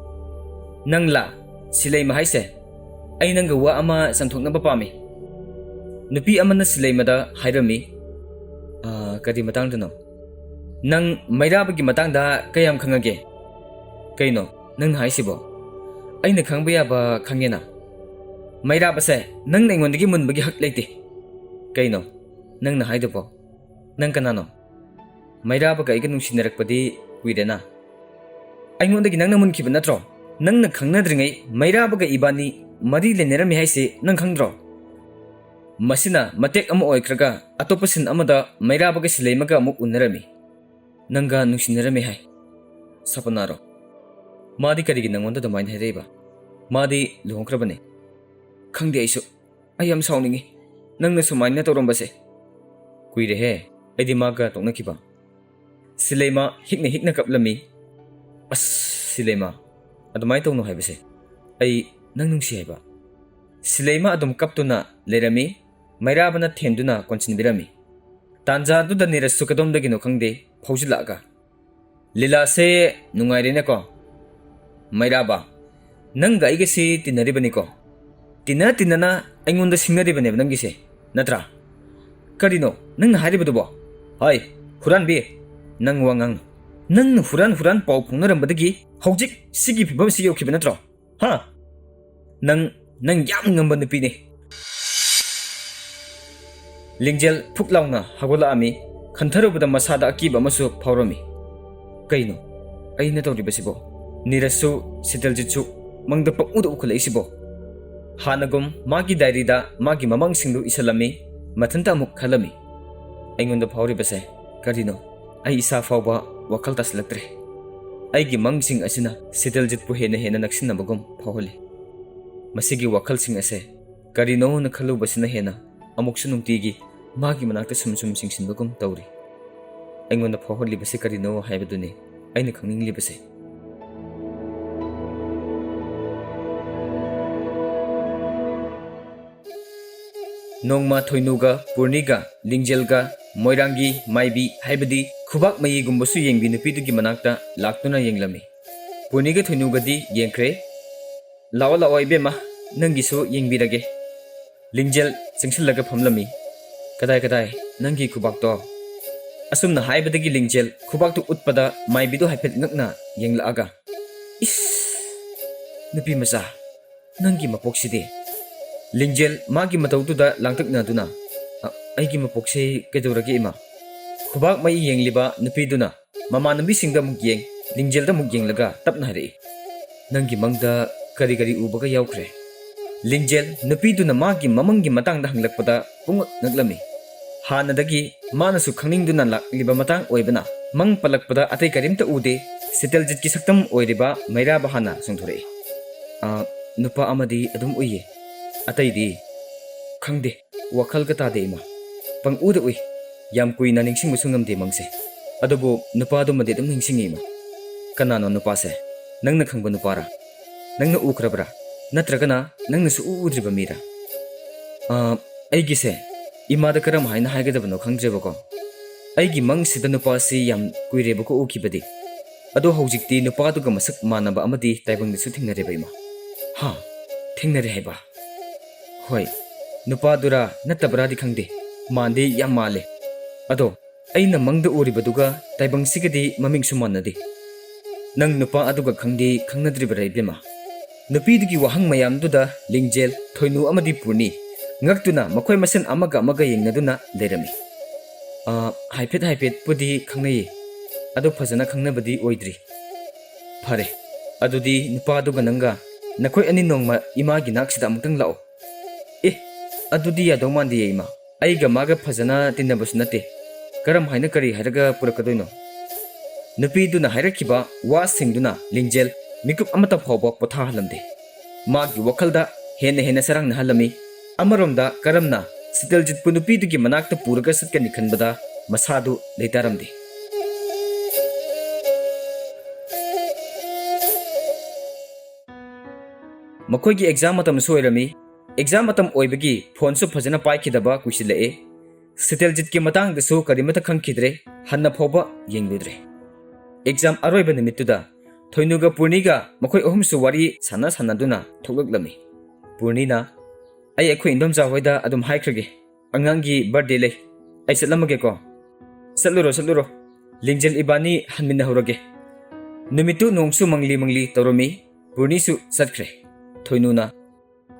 ꯅꯪꯂꯥ? ꯁꯤꯂꯩꯃ ꯍꯥꯏꯁꯦ? ꯑꯩ ꯅꯪꯒ ꯋꯥ ꯑꯃ ꯆꯝꯊꯣꯛꯅꯕ ꯄꯥꯝꯃꯤ꯫ ꯅꯨꯄꯤ ꯑꯃꯅ ꯁꯤꯂꯩꯃꯗ ꯍꯥꯏꯔꯝꯃꯤ, "ꯑꯥ, ꯀꯔꯤ ꯃꯇꯥꯡꯗꯅꯣ? ꯅꯪ ꯃꯩꯔꯥꯕꯒꯤ ꯃꯇꯥꯡꯗ ꯀꯌꯥꯝ ꯈꯪꯉꯒꯦ?" "ꯀꯩꯅꯣ ꯅꯪꯅ ꯍꯥꯏꯁꯤꯕꯣ? ꯑꯩꯅ ꯈꯪꯕ ꯌꯥꯕ ꯈꯪꯉꯦꯅ꯫ ꯃꯩꯔꯥꯕꯁꯦ ꯅꯪꯅ ꯑꯩꯉꯣꯟꯗꯒꯤ ꯃꯨꯟꯕꯒꯤ ꯍꯛ ꯂꯩꯇꯦ꯫" "ꯀꯩꯅꯣ ꯅꯪꯅ ꯍꯥꯏꯗꯨꯕꯣ? ꯅꯪ ꯀꯅꯥꯅꯣ? ꯃꯩꯔꯥꯕꯒ ꯑꯩꯒ ꯅꯨꯡꯁꯤꯅꯔꯛꯄꯗꯤ ꯀꯨꯏꯔꯦꯅ꯫ ꯑꯩꯉꯣꯟꯗꯒꯤ ꯅꯪꯅ ꯃꯨꯟꯈꯤꯕ ꯅꯠꯇ꯭ꯔꯣ? ꯅꯪꯅ ꯈꯪꯅꯗ꯭ꯔꯤꯉꯩ ꯃꯩꯔꯥꯕꯒ ꯏꯕꯥꯅꯤ ꯃꯔꯤ ꯂꯩꯅꯔꯝꯃꯤ ꯍꯥꯏꯁꯤ ꯅꯪ ꯈꯪꯗ꯭ꯔꯣ? ꯃꯁꯤꯅ ꯃꯇꯦꯛ ꯑꯃ ꯑꯣꯏꯈ꯭ꯔꯒ ꯑꯇꯣꯞꯄ ꯁꯤꯟ ꯑꯃꯗ ꯃꯩꯔꯥꯕꯒ ꯁꯤꯂꯩꯃꯒ ꯑꯃꯨꯛ ꯎꯅꯔꯝꯃꯤ꯫ ꯅꯪꯒ ꯅꯨꯡꯁꯤꯅꯔꯝꯃꯤ ꯍꯥꯏ꯫ ꯁꯄꯅꯥꯔꯣ? ꯃꯥꯗꯤ ꯀꯔꯤꯒꯤ ꯅꯪꯉꯣꯟꯗ ꯑꯗꯨꯃꯥꯏꯅ ꯍꯥꯏꯔꯛꯏꯕ? ꯃꯥꯗꯤ ꯂꯨꯍꯣꯡꯈ꯭ꯔꯕꯅꯦ꯫" "ꯈꯪꯗꯦ ꯑꯩꯁꯨ꯫ ꯑꯩ ꯌꯥꯝ ꯁꯥꯎꯅꯤꯡꯉꯤ ꯅꯪꯅ ꯁꯨꯃꯥꯏꯅ ꯇꯧꯔꯝꯕꯁꯦ꯫ ꯀꯨꯏꯔꯦꯍꯦ ꯑꯩꯗꯤ ꯃꯥꯒ ꯇꯣꯛꯅꯈꯤꯕ꯫" ꯁꯤꯂꯩꯃ ꯍꯤꯛꯅ ꯍꯤꯛꯅ ꯀꯞꯂꯝꯃꯤ꯫ "ꯑꯁ, ꯁꯤꯂꯩꯃ, ꯑꯗꯨꯃꯥꯏꯅ ꯇꯧꯅꯨ ꯍꯥꯏꯕꯁꯦ꯫ ꯑꯩ ꯅꯪ ꯅꯨꯡꯁꯤ ꯍꯥꯏꯕ꯫" ꯁꯤꯂꯩꯃ ꯑꯗꯨꯝ ꯀꯞꯇꯨꯅ ꯂꯩꯔꯝꯃꯤ꯫ ꯃꯩꯔꯥꯕꯅ ꯊꯦꯝꯗꯨꯅ ꯀꯣꯟꯁꯤꯟꯕꯤꯔꯝꯃꯤ꯫ ꯇꯥꯟꯖꯥꯗꯨꯗ ꯅꯤꯔꯖꯁꯨ ꯀꯗꯣꯝꯗꯒꯤꯅꯣ ꯈꯪꯗꯦ ꯐꯥꯎꯖꯤꯜꯂꯛꯑꯒ, "ꯂꯤꯂꯥꯁꯦ ꯅꯨꯡꯉꯥꯏꯔꯦꯅꯦꯀꯣ꯫ ꯃꯩꯔꯥꯕ, ꯅꯪꯒ ꯑꯩꯒꯁꯤ ꯇꯤꯟꯅꯔꯤꯕꯅꯤꯀꯣ꯫ ꯇꯤꯟꯅ ꯇꯤꯟꯅꯅ ꯑꯩꯉꯣꯟꯗ ꯁꯤꯡꯅꯔꯤꯕꯅꯦꯕ ꯅꯪꯒꯤꯁꯦ, ꯅꯠꯇ꯭ꯔꯥ? ꯀꯔꯤꯅꯣ ꯅꯪꯅ ꯍꯥꯏꯔꯤꯕꯗꯨꯕꯣ? ꯍꯥꯏ, ꯍꯨꯔꯥꯟꯕꯤ, ꯅꯪ ꯋꯥ ꯉꯥꯡꯅꯨ꯫ ꯅꯪꯅ ꯍꯨꯔꯥꯟ ꯍꯨꯔꯥꯟ ꯄꯥꯎ ꯐꯥꯎꯅꯔꯝꯕꯗꯒꯤ ꯍꯧꯖꯤꯛ ꯁꯤꯒꯤ ꯐꯤꯕꯝꯁꯤ ꯌꯧꯈꯤꯕ ꯅꯠꯇ꯭ꯔꯣ? ꯍꯥ? ꯅꯪ, ꯅꯪ ꯌꯥꯝ ꯉꯝꯕ ꯅꯨꯄꯤꯅꯦ꯫" ꯂꯤꯡꯖꯦꯜ ꯐꯨꯛ ꯂꯥꯎꯅ ꯍꯧꯒꯠꯂꯛꯑꯝꯃꯤ꯫ ꯈꯟꯊꯔꯨꯕꯗ ꯃꯁꯥꯗ ꯑꯀꯤꯕ ꯑꯃꯁꯨ ꯐꯥꯎꯔꯝꯃꯤ꯫ "ꯀꯩꯅꯣ ꯑꯩꯅ ꯇꯧꯔꯤꯕꯁꯤꯕꯣ? ꯅꯤꯔꯖꯁꯨ ꯁꯤꯇꯜꯖꯤꯠꯁꯨ ꯃꯪꯗ ꯄꯪꯎꯗ ꯎꯈꯠꯂꯛꯏꯁꯤꯕꯣ?" ꯍꯥꯟꯅꯒꯨꯝ ꯃꯥꯒꯤ ꯗꯥꯏꯔꯤꯗ ꯃꯥꯒꯤ ꯃꯃꯪꯁꯤꯡꯗꯨ ꯏꯁꯜꯂꯝꯃꯤ꯫ ꯃꯊꯟꯇ ꯑꯃꯨꯛ ꯈꯜꯂꯝꯃꯤ, "ꯑꯩꯉꯣꯟꯗ ꯐꯥꯎꯔꯤꯕꯁꯦ ꯀꯔꯤꯅꯣ? ꯑꯩ ꯏꯁꯥ ꯐꯥꯎꯕ ꯋꯥꯈꯜ ꯇꯥꯁꯤꯜꯂꯛꯇ꯭ꯔꯦ꯫ ꯑꯩꯒꯤ ꯃꯪꯁꯤꯡ ꯑꯁꯤꯅ ꯁꯤꯇꯜꯖꯤꯠꯄꯨ ꯍꯦꯟꯅ ꯍꯦꯟꯅ ꯅꯛꯁꯤꯟꯅꯕꯒꯨꯝ ꯐꯥꯎꯍꯜꯂꯤ꯫ ꯃꯁꯤꯒꯤ ꯋꯥꯈꯜꯁꯤꯡ ꯑꯁꯦ ꯀꯔꯤꯅꯣꯅ ꯈꯜꯂꯨꯕꯁꯤꯅ ꯍꯦꯟꯅ ꯑꯃꯨꯛꯁꯨ ꯅꯨꯡꯇꯤꯒꯤ ꯃꯥꯒꯤ ꯃꯅꯥꯛꯇ ꯁꯨꯝ ꯁꯨꯝ ꯆꯤꯡꯁꯤꯟꯕꯒꯨꯝ ꯇꯧꯔꯤ꯫ ꯑꯩꯉꯣꯟꯗ ꯐꯥꯎꯍꯜꯂꯤꯕꯁꯦ ꯀꯔꯤꯅꯣ ꯍꯥꯏꯕꯗꯨꯅꯤ ꯑꯩꯅ ꯈꯪꯅꯤꯡꯂꯤꯕꯁꯦ꯫" ꯅꯣꯡꯃ ꯊꯣꯏꯅꯨꯒ ꯄꯨꯔꯅꯤꯒ ꯂꯤꯡꯖꯦꯜꯒ ꯃꯣꯏꯔꯥꯡꯒꯤ ꯃꯥꯏꯕꯤ ꯍꯥꯏꯕꯗꯤ ꯈꯨꯕꯥꯛ ꯃꯌꯤꯒꯨꯝꯕꯁꯨ ꯌꯦꯡꯕꯤ ꯅꯨꯄꯤꯗꯨꯒꯤ ꯃꯅꯥꯛꯇ ꯂꯥꯛꯇꯨꯅ ꯌꯦꯡꯂꯝꯃꯤ꯫ ꯄꯨꯔꯅꯤꯒ ꯊꯣꯏꯅꯨꯒꯗꯤ ꯌꯦꯡꯈ꯭ꯔꯦ꯫ "ꯂꯥꯛꯑꯣ, ꯂꯥꯛꯑꯣ, ꯏꯕꯦꯝꯃ, ꯅꯪꯒꯤꯁꯨ ꯌꯦꯡꯕꯤꯔꯒꯦ"꯫ ꯂꯤꯡꯖꯦꯜ ꯆꯪꯁꯤꯜꯂꯒ ꯐꯝꯂꯝꯃꯤ꯫ "ꯀꯗꯥꯏ, ꯀꯗꯥꯏ? ꯅꯪꯒꯤ ꯈꯨꯕꯥꯛꯇꯣ?" ꯑꯁꯨꯝꯅ ꯍꯥꯏꯕꯗꯒꯤ ꯂꯤꯡꯖꯦꯜ ꯈꯨꯕꯥꯛꯇꯨ ꯎꯠꯄꯗ ꯃꯥꯏꯕꯤꯗꯨ ꯍꯥꯏꯐꯦꯠ ꯉꯛꯅ ꯌꯦꯡꯂꯛꯑꯒ, "ꯏꯁ! ꯅꯨꯄꯤ ꯃꯆꯥ, ꯅꯪꯒꯤ ꯃꯄꯣꯛꯁꯤꯗꯤ!" ꯂꯤꯡꯖꯦꯜ ꯃꯥꯒꯤ ꯃꯇꯧꯗꯨꯗ ꯂꯥꯡꯇꯛꯅꯗꯨꯅ, "ꯑ, ꯑꯩꯒꯤ ꯃꯄꯣꯛꯁꯦ ꯀꯩꯗꯧꯔꯒꯦ, ꯏꯃꯥ?" ꯈꯨꯕꯥꯛ ꯃꯩ ꯌꯦꯡꯂꯤꯕ ꯅꯨꯄꯤꯗꯨꯅ ꯃꯃꯥꯟꯅꯕꯤꯁꯤꯡꯗ ꯑꯃꯨꯛ ꯌꯦꯡ, ꯂꯤꯡꯖꯦꯜꯗ ꯑꯃꯨꯛ ꯌꯦꯡꯂꯒ ꯇꯞꯅ ꯍꯥꯏꯔꯛꯏ, "ꯅꯪꯒꯤ ꯃꯪꯗ ꯀꯔꯤ ꯀꯔꯤ ꯎꯕꯒ ꯌꯥꯎꯈ꯭ꯔꯦ?" ꯂꯤꯡꯖꯦꯜ ꯅꯨꯄꯤꯗꯨꯅ ꯃꯥꯒꯤ ꯃꯃꯪꯒꯤ ꯃꯇꯥꯡꯗ ꯍꯪꯂꯛꯄꯗ ꯄꯨꯡꯉꯛ ꯉꯛꯂꯝꯃꯤ꯫ ꯍꯥꯟꯅꯗꯒꯤ ꯃꯥꯅꯁꯨ ꯈꯪꯅꯤꯡꯗꯨꯅ ꯂꯥꯛꯂꯤꯕ ꯃꯇꯥꯡ ꯑꯣꯏꯕꯅ, ꯃꯪ ꯄꯜꯂꯛꯄꯗ ꯑꯇꯩ ꯀꯔꯤꯝꯇ ꯎꯗꯦ꯫ ꯁꯤꯇꯜꯖꯤꯠꯀꯤ ꯁꯛꯇꯝ ꯑꯣꯏꯔꯤꯕ ꯃꯩꯔꯥꯕ ꯍꯥꯟꯅ ꯆꯣꯡꯊꯣꯔꯛꯏ꯫ "ꯑ, ꯅꯨꯄꯥ ꯑꯃꯗꯤ ꯑꯗꯨꯝ ꯎꯏꯌꯦ꯫ ꯑꯇꯩꯗꯤ ꯈꯪꯗꯦ꯫ ꯋꯥꯈꯜꯒ ꯇꯥꯗꯦ, ꯏꯃꯥ꯫ ꯄꯪꯎꯗ ꯎꯏ꯫ ꯌꯥꯝ ꯀꯨꯏꯅ ꯅꯤꯡꯁꯤꯡꯕꯁꯨ ꯉꯝꯗꯦ ꯃꯪꯁꯦ꯫ ꯑꯗꯨꯕꯨ ꯅꯨꯄꯥꯗꯨꯃꯗꯤ ꯑꯗꯨꯝ ꯅꯤꯡꯁꯤꯡꯉꯤ, ꯏꯃꯥ꯫" "ꯀꯅꯥꯅꯣ ꯅꯨꯄꯥꯁꯦ? ꯅꯪꯅ ꯈꯪꯕ ꯅꯨꯄꯥꯔꯥ? ꯅꯪꯅ ꯎꯈ꯭ꯔꯕ꯭ꯔꯥ? ꯅꯠꯇ꯭ꯔꯒꯅ ꯅꯪꯅ ꯁꯨꯛꯎ ꯎꯗ꯭ꯔꯤꯕ ꯃꯤꯔꯥ?" "ꯑ, ꯑꯩꯒꯤꯁꯦ ꯏꯃꯥꯗ ꯀꯔꯝ ꯍꯥꯏꯅ ꯍꯥꯏꯒꯗꯕꯅꯣ ꯈꯪꯗ꯭ꯔꯦꯕꯀꯣ꯫ ꯑꯩꯒꯤ ꯃꯪꯁꯤꯗ ꯅꯨꯄꯥꯁꯤ ꯌꯥꯝ ꯀꯨꯏꯔꯦꯕꯀꯣ ꯎꯈꯤꯕꯗꯤ꯫ ꯑꯗꯣ ꯍꯧꯖꯤꯛꯇꯤ ꯅꯨꯄꯥꯗꯨꯒ ꯃꯁꯛ ꯃꯥꯟꯅꯕ ꯑꯃꯗꯤ ꯇꯥꯏꯕꯪꯗꯁꯨ ꯊꯦꯡꯅꯔꯦꯕ, ꯏꯃꯥ꯫" "ꯍꯥ? ꯊꯦꯡꯅꯔꯦ ꯍꯥꯏꯕ?" "ꯍꯣꯏ, ꯅꯨꯄꯥꯗꯨꯔꯥ ꯅꯠꯇꯕ꯭ꯔꯥꯗꯤ ꯈꯪꯗꯦ, ꯃꯥꯟꯗꯤ ꯌꯥꯝ ꯃꯥꯜꯂꯦ꯫ ꯑꯗꯣ ꯑꯩꯅ ꯃꯪꯗ ꯎꯔꯤꯕꯗꯨꯒ ꯇꯥꯏꯕꯪꯁꯤꯒꯗꯤ ꯃꯃꯤꯡꯁꯨ ꯃꯥꯟꯅꯗꯦ꯫ ꯅꯪ ꯅꯨꯄꯥ ꯑꯗꯨꯒ ꯈꯪꯗꯤ ꯈꯪꯅꯗ꯭ꯔꯤꯕꯔꯥ, ꯏꯕꯦꯝꯃ?" ꯅꯨꯄꯤꯗꯨꯒꯤ ꯋꯥꯍꯪ ꯃꯌꯥꯝꯗꯨꯗ ꯂꯤꯡꯖꯦꯜ, ꯊꯣꯏꯅꯨ ꯑꯃꯗꯤ ꯄꯨꯔꯅꯤ ꯉꯛꯇꯨꯅ ꯃꯈꯣꯏ ꯃꯁꯦꯟ ꯑꯃꯒ ꯑꯃꯒ ꯌꯦꯡꯅꯗꯨꯅ ꯂꯩꯔꯝꯃꯤ꯫ "ꯑ, ꯍꯥꯏꯐꯦꯠ ꯍꯥꯏꯐꯦꯠꯄꯨꯗꯤ ꯈꯪꯅꯩꯌꯦ, ꯑꯗꯣ ꯐꯖꯅ ꯈꯪꯅꯕꯗꯤ ꯑꯣꯏꯗ꯭ꯔꯤ꯫" "ꯐꯔꯦ, ꯑꯗꯨꯗꯤ ꯅꯨꯄꯥꯗꯨꯒ ꯅꯪꯒ, ꯅꯈꯣꯏ ꯑꯅꯤ ꯅꯣꯡꯃ ꯏꯃꯥꯒꯤ ꯅꯥꯛꯁꯤꯗ ꯑꯃꯨꯛꯇꯪ ꯂꯥꯛꯑꯣ꯫" "ꯑꯦ, ꯑꯗꯨꯗꯤ ꯌꯥꯗꯧ ꯃꯥꯟꯗꯦꯌꯦ, ꯏꯃꯥ꯫ ꯑꯩꯒ ꯃꯥꯒ ꯐꯖꯅ ꯇꯤꯟꯅꯕꯁꯨ ꯅꯠꯇꯦ꯫ ꯀꯔꯝ ꯍꯥꯏꯅ ꯀꯔꯤ ꯍꯥꯏꯔꯒ ꯄꯨꯔꯛꯀꯗꯣꯏꯅꯣ?" ꯅꯨꯄꯤꯗꯨꯅ ꯍꯥꯏꯔꯛꯈꯤꯕ ꯋꯥꯁꯤꯡꯗꯨꯅ ꯂꯤꯡꯖꯦꯜ ꯃꯤꯀꯨꯞ ꯑꯃꯠꯇ ꯐꯥꯎꯕ ꯄꯣꯊꯥꯍꯜꯂꯝꯗꯦ꯫ ꯃꯥꯒꯤ ꯋꯥꯈꯜꯗ ꯍꯦꯟꯅ ꯍꯦꯟꯅ ꯆꯔꯥꯡꯅꯍꯜꯂꯝꯃꯤ꯫ ꯑꯃꯔꯣꯝꯗ ꯀꯔꯝꯅ ꯁꯤꯇꯜꯖꯤꯠꯄꯨ ꯅꯨꯄꯤꯗꯨꯒꯤ ꯃꯅꯥꯛꯇ ꯄꯨꯔꯒ ꯆꯠꯀꯅꯤ ꯈꯟꯕꯗ ꯃꯁꯥꯗꯨ ꯂꯩꯇꯥꯔꯝꯗꯦ꯫ ꯃꯈꯣꯏꯒꯤ ꯑꯦꯛꯖꯥꯝ ꯃꯇꯝꯁꯨ ꯑꯣꯏꯔꯝꯃꯤ꯫ ꯑꯦꯛꯖꯥꯝ ꯃꯇꯝ ꯑꯣꯏꯕꯒꯤ ꯐꯣꯟꯁꯨ ꯐꯖꯅ ꯄꯥꯏꯈꯤꯗꯕ ꯀꯨꯏꯁꯤꯜꯂꯛꯑꯦ꯫ ꯁꯤꯇꯜꯖꯤꯠꯀꯤ ꯃꯇꯥꯡꯗꯁꯨ ꯀꯔꯤꯃꯠꯇ ꯈꯪꯈꯤꯗ꯭ꯔꯦ, ꯍꯟꯅ ꯐꯥꯎꯕ ꯌꯦꯡꯂꯨꯗ꯭ꯔꯦ꯫ ꯑꯦꯛꯖꯥꯝ ꯑꯔꯣꯏꯕ ꯅꯨꯃꯤꯠꯇꯨꯗ ꯊꯣꯏꯅꯨꯒ ꯄꯨꯔꯅꯤꯒ ꯃꯈꯣꯏ ꯑꯍꯨꯝꯁꯨ ꯋꯥꯔꯤ ꯁꯥꯟꯅ ꯁꯥꯟꯅꯗꯨꯅ ꯊꯣꯛꯂꯛꯂꯝꯃꯤ꯫ ꯄꯨꯔꯅꯤꯅ, "ꯑꯩ ꯑꯩꯈꯣꯏ ꯏꯟꯗꯣꯝꯆꯥ ꯍꯣꯏꯗ ꯑꯗꯨꯝ ꯍꯥꯏꯈ꯭ꯔꯒꯦ, ꯑꯉꯥꯡꯒꯤ ꯕꯥꯔꯗꯦ ꯂꯩ, ꯑꯩ ꯆꯠꯂꯝꯃꯒꯦꯀꯣ"꯫ "ꯆꯠꯂꯨꯔꯣ, ꯆꯠꯂꯨꯔꯣ, ꯂꯤꯡꯖꯦꯜ ꯏꯕꯥꯅꯤ ꯍꯟꯃꯤꯟꯅꯍꯧꯔꯒꯦ"꯫ ꯅꯨꯃꯤꯠꯇꯨ ꯅꯣꯡꯁꯨ ꯃꯪꯂꯤ ꯃꯪꯂꯤ ꯇꯧꯔꯝꯃꯤ꯫ ꯄꯨꯔꯅꯤꯁꯨ ꯆꯠꯈ꯭ꯔꯦ꯫ ꯊꯣꯏꯅꯨꯅ,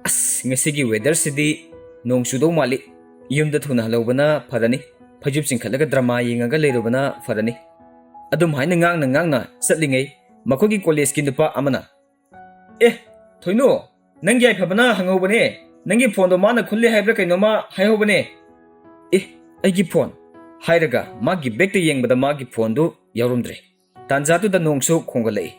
"ꯑꯁ, ꯉꯁꯤꯒꯤ ꯋꯦꯗꯔꯁꯤꯗꯤ ꯅꯣꯡ ꯆꯨꯗꯧ ꯃꯥꯜꯂꯤ꯫ ꯌꯨꯝꯗ ꯊꯨꯅ ꯍꯜꯍꯧꯕꯅ ꯐꯔꯅꯤ꯫ ꯐꯩꯖꯨꯞ ꯆꯤꯡꯈꯠꯂꯒ ꯗ꯭ꯔꯃꯥ ꯌꯦꯡꯉꯒ ꯂꯩꯔꯨꯕꯅ ꯐꯔꯅꯤ"꯫ ꯑꯗꯨꯝ ꯍꯥꯏꯅ ꯉꯥꯡꯅ ꯉꯥꯡꯅ ꯆꯠꯂꯤꯉꯩ ꯃꯈꯣꯏꯒꯤ ꯀꯣꯂꯦꯖꯀꯤ ꯅꯨꯄꯥ ꯑꯃꯅ, "ꯑꯦ, ꯊꯣꯏꯅꯨ, ꯅꯪꯒꯤ ꯌꯥꯏꯐꯕꯅ ꯍꯪꯍꯧꯕꯅꯦ꯫ ꯅꯪꯒꯤ ꯐꯣꯟꯗꯣ ꯃꯥꯅ ꯈꯨꯜꯂꯦ ꯍꯥꯏꯕ꯭ꯔꯥ ꯀꯩꯅꯣꯃ ꯍꯥꯏꯍꯧꯕꯅꯦ"꯫ "ꯑꯦ, ꯑꯩꯒꯤ ꯐꯣꯟ?" ꯍꯥꯏꯔꯒ ꯃꯥꯒꯤ ꯕꯦꯛꯇ ꯌꯦꯡꯕꯗ ꯃꯥꯒꯤ ꯐꯣꯟꯗꯨ ꯌꯥꯎꯔꯝꯗ꯭ꯔꯦ꯫ ꯇꯥꯟꯖꯥꯗꯨꯗ ꯅꯣꯡꯁꯨ ꯈꯣꯡꯒꯠꯂꯛꯏ꯫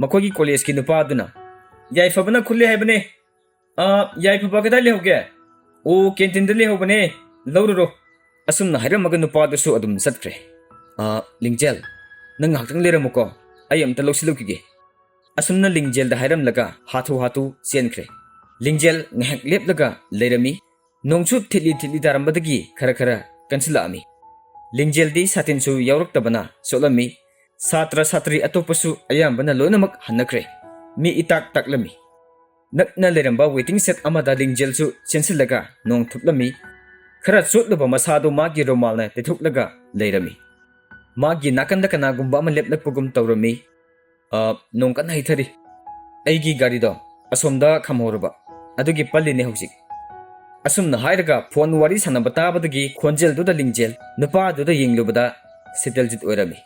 ꯃꯈꯣꯏꯒꯤ ꯀꯣꯂꯦꯖꯀꯤ ꯅꯨꯄꯥ ꯑꯗꯨꯅ, "ꯌꯥꯏꯐꯕꯅ ꯈꯨꯜꯂꯦ ꯍꯥꯏꯕꯅꯦ"꯫ "ꯑ, ꯌꯥꯏꯐꯕ ꯀꯗꯥꯏ ꯂꯩꯍꯧꯒꯦ?" "ꯑꯣ, ꯀꯦꯟꯇꯤꯟꯗ ꯂꯩꯍꯧꯕꯅꯦ, ꯂꯧꯔꯨꯔꯣ"꯫ ꯑꯁꯨꯝꯅ ꯍꯥꯏꯔꯝꯃꯒ ꯅꯨꯄꯥꯗꯨꯁꯨ ꯑꯗꯨꯝ ꯆꯠꯈ꯭ꯔꯦ꯫ "ꯑ, ꯂꯤꯡꯖꯦꯜ, ꯅꯪ ꯉꯥꯏꯍꯥꯛꯇꯪ ꯂꯩꯔꯝꯃꯨꯀꯣ, ꯑꯩ ꯑꯝꯇ ꯂꯧꯁꯤꯜꯂꯨꯈꯤꯒꯦ"꯫ ꯑꯁꯨꯝꯅ ꯂꯤꯡꯖꯦꯜꯗ ꯍꯥꯏꯔꯝꯂꯒ ꯍꯥꯊꯨ ꯍꯥꯊꯨ ꯆꯦꯟꯈ꯭ꯔꯦ꯫ ꯂꯤꯡꯖꯦꯜ ꯉꯥꯏꯍꯥꯛ ꯂꯦꯞꯂꯒ ꯂꯩꯔꯝꯃꯤ꯫ ꯅꯣꯡꯁꯨ ꯊꯤꯠꯂꯤ ꯊꯤꯠꯂꯤ ꯇꯥꯔꯝꯕꯗꯒꯤ ꯈꯔ ꯈꯔ ꯀꯟꯁꯤꯜꯂꯛꯑꯝꯃꯤ꯫ ꯂꯤꯡꯖꯦꯜꯗꯤ ꯁꯥꯇꯤꯟꯁꯨ ꯌꯥꯎꯔꯛꯇꯕꯅ ꯆꯣꯠꯂꯝꯃꯤ꯫ ꯁꯥꯇ꯭ꯔ ꯁꯥꯇ꯭ꯔꯤ ꯑꯇꯣꯞꯄꯁꯨ ꯑꯌꯥꯝꯕꯅ ꯂꯣꯏꯅꯃꯛ ꯍꯟꯅꯈ꯭ꯔꯦ꯫ ꯃꯤ ꯏꯇꯥꯛ ꯇꯥꯛꯂꯝꯃꯤ꯫ ꯅꯛꯅ ꯂꯩꯔꯝꯕ ꯋꯦꯇꯤꯡ ꯁꯦꯠ ꯑꯃꯗ ꯂꯤꯡꯖꯦꯜꯁꯨ ꯆꯦꯟꯁꯤꯜꯂꯒ ꯅꯣꯡ ꯊꯨꯞꯂꯝꯃꯤ꯫ ꯈꯔ ꯆꯣꯠꯂꯨꯕ ꯃꯁꯥꯗꯨ ꯃꯥꯒꯤ ꯔꯨꯃꯥꯜꯅ ꯇꯩꯊꯣꯛꯂꯒ ꯂꯩꯔꯝꯃꯤ꯫ ꯃꯥꯒꯤ ꯅꯥꯀꯟꯗ ꯀꯅꯥꯒꯨꯝꯕ ꯑꯃ ꯂꯦꯞꯂꯛꯄꯒꯨꯝ ꯇꯧꯔꯝꯃꯤ꯫ "ꯑ, ꯅꯣꯡ ꯀꯟꯅ ꯍꯩꯊꯔꯤ꯫ ꯑꯩꯒꯤ ꯒꯥꯔꯤꯗꯣ ꯑꯁꯣꯝꯗ ꯈꯥꯝꯍꯧꯔꯕ, ꯑꯗꯨꯒꯤ ꯄꯜꯂꯤꯅꯦ ꯍꯧꯖꯤꯛ"꯫ ꯑꯁꯨꯝꯅ ꯍꯥꯏꯔꯒ ꯐꯣꯟ ꯋꯥꯔꯤ ꯁꯥꯟꯅꯕ ꯇꯥꯕꯗꯒꯤ ꯈꯣꯟꯖꯦꯜꯗꯨꯗ ꯂꯤꯡꯖꯦꯜ ꯅꯨꯄꯥꯗꯨꯗ ꯌꯦꯡꯂꯨꯕꯗ ꯁꯤꯇꯜꯖꯤꯠ ꯑꯣꯏꯔꯝꯃꯤ꯫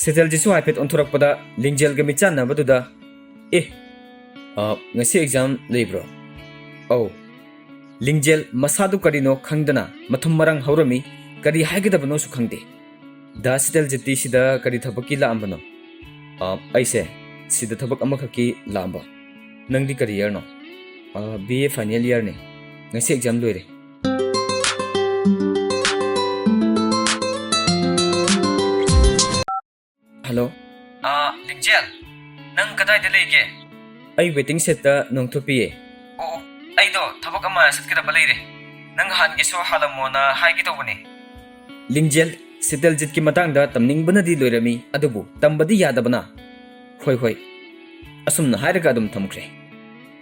ꯁꯤꯇꯜꯖꯤꯠꯁꯨ ꯍꯥꯏꯐꯦꯠ ꯑꯣꯟꯊꯣꯔꯛꯄꯗ ꯂꯤꯡꯖꯦꯜꯒ ꯃꯤꯠꯆꯥꯟꯅꯕꯗꯨꯗ, "ꯑꯦ, ꯑ, ꯉꯁꯤ ꯑꯦꯛꯖꯥꯝ ꯂꯩꯕ꯭ꯔꯣ?" "ꯑꯧ"꯫ ꯂꯤꯡꯖꯦꯜ ꯃꯁꯥꯗꯨ ꯀꯔꯤꯅꯣ ꯈꯪꯗꯅ ꯃꯊꯨꯝ ꯃꯔꯥꯡ ꯍꯧꯔꯝꯃꯤ꯫ ꯀꯔꯤ ꯍꯥꯏꯒꯗꯕꯅꯣꯁꯨ ꯈꯪꯗꯦ꯫ "ꯗꯥ ꯁꯤꯇꯜꯖꯤꯠꯇꯤ ꯁꯤꯗ ꯀꯔꯤ ꯊꯕꯛꯀꯤ ꯂꯥꯛꯑꯝꯕꯅꯣ?" "ꯑ, ꯑꯩꯁꯦ ꯁꯤꯗ ꯊꯕꯛ ꯑꯃꯈꯛꯀꯤ ꯂꯥꯛꯑꯝꯕ"꯫ "ꯅꯪꯗꯤ ꯀꯔꯤ ꯏꯌꯔꯅꯣ?" "ꯑ, ꯕꯤ ꯑꯦ ꯐꯥꯏꯅꯦꯜ ꯏꯌꯔꯅꯦ꯫ ꯉꯁꯤ ꯑꯦꯛꯖꯥꯝ ꯂꯣꯏꯔꯦ"꯫ ꯍꯜꯂꯣ꯫ "ꯑ, ꯂꯤꯡꯖꯦꯜ, ꯅꯪ ꯀꯗꯥꯏꯗ ꯂꯩꯒꯦ?" "ꯑꯩ ꯋꯦꯇꯤꯡ ꯁꯦꯠꯇ ꯅꯣꯡꯊꯨꯞꯄꯤꯌꯦ"꯫ "ꯑꯣ, ꯑꯣ, ꯑꯩꯗꯣ ꯊꯕꯛ ꯑꯃ ꯆꯠꯀꯗꯕ ꯂꯩꯔꯦ꯫ ꯅꯪ ꯍꯥꯟꯒꯦꯁꯨ ꯍꯥꯜꯂꯝꯃꯣꯅ ꯍꯥꯏꯒꯦ ꯇꯧꯕꯅꯦ"꯫ ꯂꯤꯡꯖꯦꯜ ꯁꯤꯇꯜꯖꯤꯠꯀꯤ ꯃꯇꯥꯡꯗ ꯇꯝꯅꯤꯡꯕꯅꯗꯤ ꯂꯣꯏꯔꯝꯃꯤ, ꯑꯗꯨꯕꯨ ꯇꯝꯕꯗꯤ ꯌꯥꯗꯕꯅ, "ꯍꯣꯏ, ꯍꯣꯏ," ꯑꯁꯨꯝꯅ ꯍꯥꯏꯔꯒ ꯑꯗꯨꯝ ꯊꯝꯈ꯭ꯔꯦ꯫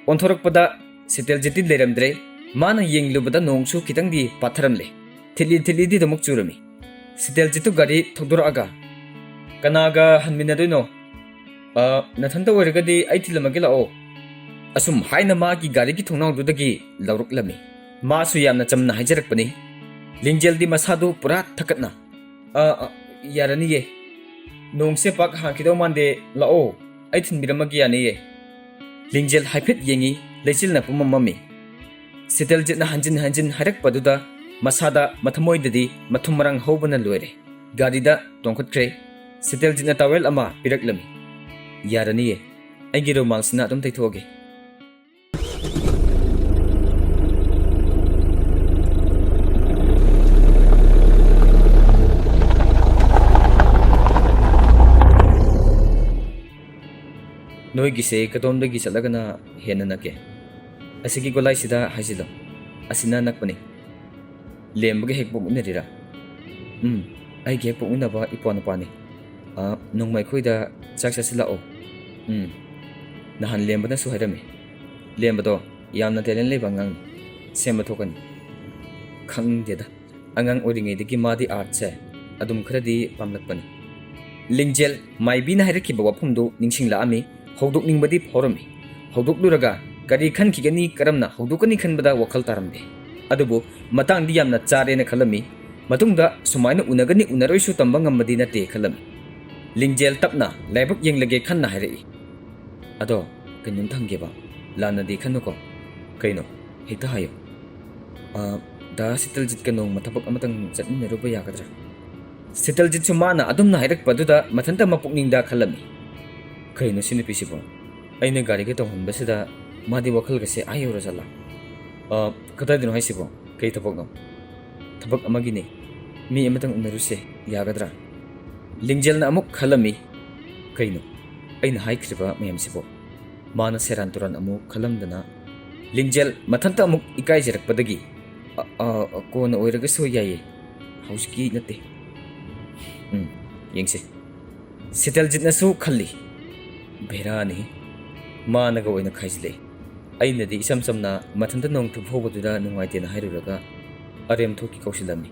ꯑꯣꯟꯊꯣꯔꯛꯄꯗ ꯁꯤꯇꯜꯖꯤꯠꯇꯤ ꯂꯩꯔꯝꯗ꯭ꯔꯦ꯫ ꯃꯥꯅ ꯌꯦꯡꯂꯨꯕꯗ ꯅꯣꯡꯁꯨ ꯈꯤꯇꯪꯗꯤ ꯄꯥꯊꯔꯝꯂꯦ꯫ ꯊꯤꯠꯂꯤ ꯊꯤꯠꯂꯤꯗꯤ ꯑꯗꯨꯃꯛ ꯆꯨꯔꯝꯃꯤ꯫ ꯁꯤꯇꯜꯖꯤꯠꯇꯨ ꯒꯥꯔꯤ ꯊꯧꯗꯣꯔꯛꯑꯒ, "ꯀꯅꯥꯒ ꯍꯟꯃꯤꯟꯅꯗꯣꯏꯅꯣ?" "ꯑ, ꯅꯊꯟꯇ ꯑꯣꯏꯔꯒꯗꯤ ꯑꯩ ꯊꯤꯜꯂꯝꯃꯒꯦ ꯂꯥꯛꯑꯣ," ꯑꯁꯨꯝ ꯍꯥꯏꯅ ꯃꯥꯒꯤ ꯒꯥꯔꯤꯒꯤ ꯊꯣꯡꯅꯥꯎꯗꯨꯗꯒꯤ ꯂꯧꯔꯛꯂꯝꯃꯤ꯫ ꯃꯥꯁꯨ ꯌꯥꯝꯅ ꯆꯝꯅ ꯍꯥꯏꯖꯔꯛꯄꯅꯤ꯫ ꯂꯤꯡꯖꯦꯜꯗꯤ ꯃꯁꯥꯗꯨ ꯄꯨꯔꯥ ꯊꯛꯀꯠꯅ, "ꯑ, ꯑ, ꯌꯥꯔꯅꯤꯌꯦ꯫ ꯅꯣꯡꯁꯦ ꯄꯥꯛ ꯍꯥꯡꯈꯤꯗꯧ ꯃꯥꯟꯗꯦ, ꯂꯥꯛꯑꯣ, ꯑꯩ ꯊꯤꯟꯕꯤꯔꯝꯃꯒꯦ, ꯌꯥꯅꯤꯌꯦ꯫" ꯂꯤꯡꯖꯦꯜ ꯍꯥꯏꯐꯦꯠ ꯌꯦꯡꯉꯤ, ꯂꯩꯆꯤꯜꯅ ꯄꯨꯝꯃꯝ ꯃꯝꯃꯤ꯫ ꯁꯤꯇꯜꯖꯤꯠꯅ ꯍꯟꯖꯤꯟ ꯍꯟꯖꯤꯟ ꯍꯥꯏꯔꯛꯄꯗꯨꯗ ꯃꯁꯥꯗ, ꯃꯊꯃꯣꯏꯗꯗꯤ ꯃꯊꯨꯝ ꯃꯔꯥꯡ ꯍꯧꯕꯅ ꯂꯣꯏꯔꯦ꯫ ꯒꯥꯔꯤꯗ ꯇꯣꯡꯈꯠꯈ꯭ꯔꯦ꯫ ꯁꯤꯇꯜꯖꯤꯠꯅ ꯇꯥꯋꯦꯜ ꯑꯃ ꯄꯤꯔꯛꯂꯝꯃꯤ꯫ "ꯌꯥꯔꯅꯤꯌꯦ, ꯑꯩꯒꯤ ꯔꯨꯃꯥꯜꯁꯤꯅ ꯑꯗꯨꯝ ꯇꯩꯊꯣꯛꯑꯒꯦ꯫" "ꯅꯣꯏꯒꯤꯁꯦ ꯀꯗꯣꯝꯗꯒꯤ ꯆꯠꯂꯒꯅ ꯍꯦꯟꯅ ꯅꯛꯀꯦ?" "ꯑꯁꯤꯒꯤ ꯒꯣꯂꯥꯏꯁꯤꯗ ꯍꯥꯏꯖꯤꯜꯂꯣ, ꯑꯁꯤꯅ ꯅꯛꯄꯅꯤ꯫" "ꯂꯦꯝꯕꯒ ꯍꯦꯛ ꯄꯣꯛꯃꯤꯟꯅꯔꯤꯔꯥ?" "ꯎꯝ, ꯑꯩꯒ ꯍꯦꯛ ꯄꯣꯛꯃꯤꯟꯅꯕ ꯏꯄ꯭ꯋꯥ ꯅꯨꯄꯥꯅꯤ꯫ ꯑ, ꯅꯣꯡꯃ ꯑꯩꯈꯣꯏꯗ ꯆꯥꯛ ꯆꯥꯁꯤꯜꯂꯛꯑꯣ꯫" "ꯎꯝ, ꯅꯍꯥꯟ ꯂꯦꯝꯕꯅꯁꯨ ꯍꯥꯏꯔꯝꯃꯤ꯫" "ꯂꯦꯝꯕꯗꯣ ꯌꯥꯝꯅ ꯇꯦꯂꯦꯟ ꯂꯩꯕ ꯑꯉꯥꯡꯅꯤ, ꯁꯦꯝꯕ ꯊꯣꯛꯀꯅꯤ꯫" "ꯈꯪꯗꯦꯗ, ꯑꯉꯥꯡ ꯑꯣꯏꯔꯤꯉꯩꯗꯒꯤ ꯃꯥꯗꯤ ꯑꯥꯔꯠꯁꯦ ꯑꯗꯨꯝ ꯈꯔꯗꯤ ꯄꯥꯝꯂꯛꯄꯅꯤ꯫" ꯂꯤꯡꯖꯦꯜ ꯃꯥꯏꯕꯤꯅ ꯍꯥꯏꯔꯛꯈꯤꯕ ꯋꯥꯐꯝꯗꯨ ꯅꯤꯡꯁꯤꯡꯂꯛꯑꯝꯃꯤ꯫ ꯍꯧꯗꯣꯛꯅꯤꯡꯕꯗꯤ ꯐꯥꯎꯔꯝꯃꯤ꯫ ꯍꯧꯗꯣꯛꯂꯨꯔꯒ ꯀꯔꯤ ꯈꯟꯈꯤꯒꯅꯤ, ꯀꯔꯝꯅ ꯍꯧꯗꯣꯛꯀꯅꯤ ꯈꯟꯕꯗ ꯋꯥꯈꯜ ꯇꯥꯔꯝꯗꯦ꯫ ꯑꯗꯨꯕꯨ ꯃꯇꯥꯡꯗꯤ ꯌꯥꯝꯅ ꯆꯥꯔꯦꯅ ꯈꯜꯂꯝꯃꯤ꯫ ꯃꯇꯨꯡꯗ ꯁꯨꯃꯥꯏꯅ ꯎꯅꯒꯅꯤ ꯎꯅꯔꯣꯏꯁꯨ ꯇꯝꯕ ꯉꯝꯕꯗꯤ ꯅꯠꯇꯦ ꯈꯜꯂꯝꯃꯤ꯫ ꯂꯤꯡꯖꯦꯜ ꯇꯞꯅ ꯂꯥꯏꯕꯛ ꯌꯦꯡꯂꯒꯦ ꯈꯟꯅ ꯍꯥꯏꯔꯛꯏ꯫ "ꯑꯗꯣ ꯀꯩꯅꯣꯝꯇ ꯍꯪꯒꯦꯕ, ꯂꯥꯟꯅꯗꯤ ꯈꯟꯅꯨꯀꯣ꯫" "ꯀꯩꯅꯣ? ꯍꯦꯛꯇ ꯍꯥꯏꯌꯨ꯫" "ꯑ, ꯗꯥ ꯁꯤꯇꯜꯖꯤꯠꯀ ꯅꯣꯡꯃ ꯊꯕꯛ ꯑꯃꯇꯪ ꯆꯠꯃꯤꯟꯅꯔꯨꯕ ꯌꯥꯒꯗ꯭ꯔꯥ?" ꯁꯤꯇꯜꯖꯤꯠꯁꯨ ꯃꯥꯅ ꯑꯗꯨꯝꯅ ꯍꯥꯏꯔꯛꯄꯗꯨꯗ ꯃꯊꯟꯇ ꯃꯄꯨꯛꯅꯤꯡꯗ ꯈꯜꯂꯝꯃꯤ꯫ "ꯀꯩꯅꯣ ꯁꯤ ꯅꯨꯄꯤꯁꯤꯕꯣ? ꯑꯩꯅ ꯒꯥꯔꯤꯒ ꯇꯧꯍꯟꯕꯁꯤꯗ ꯃꯥꯗꯤ ꯋꯥꯈꯜꯒꯁꯦ ꯑꯥ ꯌꯧꯔꯖꯥꯠꯂꯥ? ꯑ, ꯀꯗꯥꯏꯗꯅꯣ ꯍꯥꯏꯁꯤꯕꯣ? ꯀꯩ ꯊꯕꯛꯅꯣ?" "ꯊꯕꯛ ꯑꯃꯒꯤꯅꯦ꯫ ꯃꯤ ꯑꯃꯇꯪ ꯎꯅꯔꯨꯁꯦ, ꯌꯥꯒꯗ꯭ꯔꯥ?" ꯂꯤꯡꯖꯦꯜꯅ ꯑꯃꯨꯛ ꯈꯜꯂꯝꯃꯤ꯫ "ꯀꯩꯅꯣ? ꯑꯩꯅ ꯍꯥꯏꯈ꯭ꯔꯤꯕ ꯃꯌꯥꯝꯁꯤꯕꯣ?" ꯃꯥꯅ ꯁꯦꯔꯥꯟ ꯇꯨꯔꯥꯟ ꯑꯃꯨꯛ ꯈꯜꯂꯝꯗꯅ ꯂꯤꯡꯖꯦꯜ ꯃꯊꯟꯇ ꯑꯃꯨꯛ ꯏꯀꯥꯏꯖꯔꯛꯄꯗꯒꯤ, "ꯑ, ꯑ, ꯀꯣꯟꯅ ꯑꯣꯏꯔꯒꯁꯨ ꯌꯥꯏꯌꯦ꯫ ꯍꯧꯖꯤꯛꯀꯤ ꯅꯠꯇꯦ꯫ ꯎꯝ, ꯌꯦꯡꯁꯤ꯫ ꯁꯤꯇꯜꯖꯤꯠꯅꯁꯨ ꯈꯜꯂꯤ꯫ ꯚꯦꯔꯥꯅꯤ꯫ ꯃꯥꯅꯒ ꯑꯣꯏꯅ ꯈꯥꯏꯖꯤꯜꯂꯛꯏ꯫ ꯑꯩꯅꯗꯤ ꯏꯁꯝ ꯁꯝꯅ ꯃꯊꯟꯇ ꯅꯣꯡ ꯊꯨꯞꯍꯧꯕꯗꯨꯗ ꯅꯨꯡꯉꯥꯏꯇꯦꯅ ꯍꯥꯏꯔꯨꯔꯒ ꯑꯔꯦꯝꯊꯣꯛꯀꯤ ꯀꯧꯁꯤꯜꯂꯝꯃꯤ꯫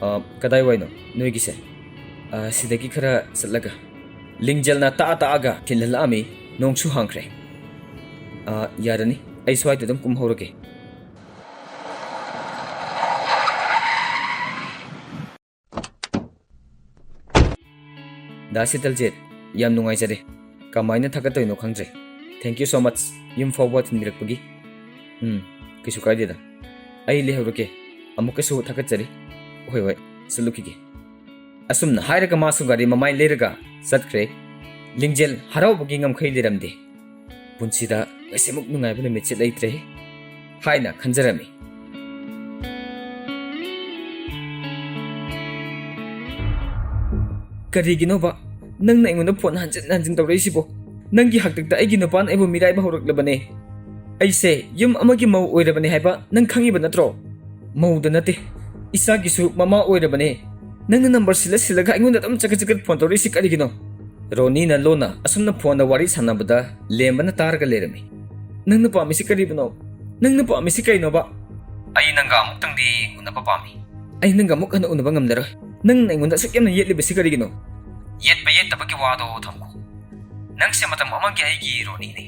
"ꯑ, ꯀꯗꯥꯏꯋꯥꯏꯅꯣ ꯅꯣꯏꯒꯤꯁꯦ?" "ꯑ, ꯁꯤꯗꯒꯤ ꯈꯔ ꯆꯠꯂꯒ꯫ ꯂꯤꯡꯖꯦꯜꯅ ꯇꯥꯛꯑ ꯇꯥꯛꯑꯒ ꯊꯤꯜꯍꯜꯂꯛꯑꯝꯃꯤ꯫ ꯅꯣꯡꯁꯨ ꯍꯥꯡꯈ꯭ꯔꯦ꯫ ꯑ, ꯌꯥꯔꯅꯤ, ꯑꯩ ꯁ꯭ꯋꯥꯏꯗ ꯑꯗꯨꯝ ꯀꯨꯝꯍꯧꯔꯒꯦ꯫" "ꯗꯥ ꯁꯤꯇꯜꯖꯤꯠ, ꯌꯥꯝ ꯅꯨꯡꯉꯥꯏꯖꯔꯦ꯫ ꯀꯃꯥꯏꯅ ꯊꯥꯒꯠꯇꯣꯏꯅꯣ ꯈꯪꯗ꯭ꯔꯦ꯫ Thank you so much, ꯌꯨꯝ ꯐꯥꯎꯕ ꯊꯤꯟꯕꯤꯔꯛꯄꯒꯤ꯫" "ꯎꯝ, ꯀꯩꯁꯨ ꯀꯥꯏꯗꯦꯗ꯫ ꯑꯩ ꯂꯩꯍꯧꯔꯒꯦ꯫ ꯑꯃꯨꯛꯀꯁꯨ ꯊꯥꯒꯠꯆꯔꯤ꯫ ꯍꯣꯏ, ꯍꯣꯏ, ꯆꯠꯂꯨꯈꯤꯒꯦ꯫" ꯑꯁꯨꯝꯅ ꯍꯥꯏꯔꯒ ꯃꯥꯁꯨ ꯒꯥꯔꯤ ꯃꯃꯥꯏ ꯂꯩꯔꯒ ꯆꯠꯈ꯭ꯔꯦ꯫ ꯂꯤꯡꯖꯦꯜ ꯍꯔꯥꯎꯕꯒꯤ ꯉꯝꯈꯩ ꯂꯩꯔꯝꯗꯦ꯫ "ꯄꯨꯟꯁꯤꯗ ꯉꯁꯤꯃꯨꯛ ꯅꯨꯡꯉꯥꯏꯕ ꯅꯨꯃꯤꯠꯁꯦ ꯂꯩꯇ꯭ꯔꯦ" ꯍꯥꯏꯅ ꯈꯟꯖꯔꯝꯃꯤ꯫ "ꯀꯔꯤꯒꯤꯅꯣꯕ ꯅꯪꯅ ꯑꯩꯉꯣꯟꯗ ꯐꯣꯟ ꯍꯟꯖꯤꯟ ꯍꯟꯖꯤꯟ ꯇꯧꯔꯛꯏꯁꯤꯕꯣ? ꯅꯪꯒꯤ ꯍꯥꯛꯇꯛꯇ ꯑꯩꯒꯤ ꯅꯨꯄꯥꯅ ꯑꯩꯕꯨ ꯃꯤꯔꯥꯏꯕ ꯍꯧꯔꯛꯂꯕꯅꯦ꯫ ꯑꯩꯁꯦ ꯌꯨꯝ ꯑꯃꯒꯤ ꯃꯧ ꯑꯣꯏꯔꯕꯅꯦ ꯍꯥꯏꯕ ꯅꯪ ꯈꯪꯉꯤꯕ ꯅꯠꯇ꯭ꯔꯣ?" "ꯃꯧꯗ ꯅꯠꯇꯦ, ꯏꯆꯥꯒꯤꯁꯨ ꯃꯃꯥ ꯑꯣꯏꯔꯕꯅꯦ꯫ ꯅꯪꯅ ꯅꯝꯕꯔ ꯁꯤꯜꯂ ꯁꯤꯜꯂꯒ ꯑꯩꯉꯣꯟꯗ ꯑꯗꯨꯝ ꯆꯒꯠ ꯆꯒꯠ ꯐꯣꯟ ꯇꯧꯔꯛꯏꯁꯤ ꯀꯔꯤꯒꯤꯅꯣ?" ꯔꯣꯅꯤꯅ ꯂꯣꯟꯅ ꯑꯁꯨꯝꯅ ꯐꯣꯟꯗ ꯋꯥꯔꯤ ꯁꯥꯟꯅꯕꯗ ꯂꯦꯝꯕꯅ ꯇꯥꯔꯒ ꯂꯩꯔꯝꯃꯤ꯫ "ꯅꯪꯅ ꯄꯥꯝꯃꯤꯁꯤ ꯀꯔꯤꯕꯅꯣ? ꯅꯪꯅ ꯄꯥꯝꯃꯤꯁꯤ ꯀꯩꯅꯣꯕ?" "ꯑꯩ ꯅꯪꯒ ꯑꯃꯨꯛꯇꯪꯗꯤ ꯎꯅꯕ ꯄꯥꯝꯃꯤ꯫" "ꯑꯩ ꯅꯪꯒ ꯑꯃꯨꯛ ꯍꯟꯅ ꯎꯅꯕ ꯉꯝꯂꯔꯣꯏ꯫ ꯅꯪꯅ ꯑꯩꯉꯣꯟꯗ ꯑꯁꯨꯛ ꯌꯥꯝꯅ ꯌꯦꯠꯂꯤꯕꯁꯤ ꯀꯔꯤꯒꯤꯅꯣ?" "ꯌꯦꯠꯄ ꯌꯦꯠꯇꯕꯒꯤ ꯋꯥꯗꯣ ꯊꯝꯈꯣ꯫ ꯅꯪꯁꯦ ꯃꯇꯝ ꯑꯃꯒꯤ ꯑꯩꯒꯤ ꯔꯣꯅꯤꯅꯤ꯫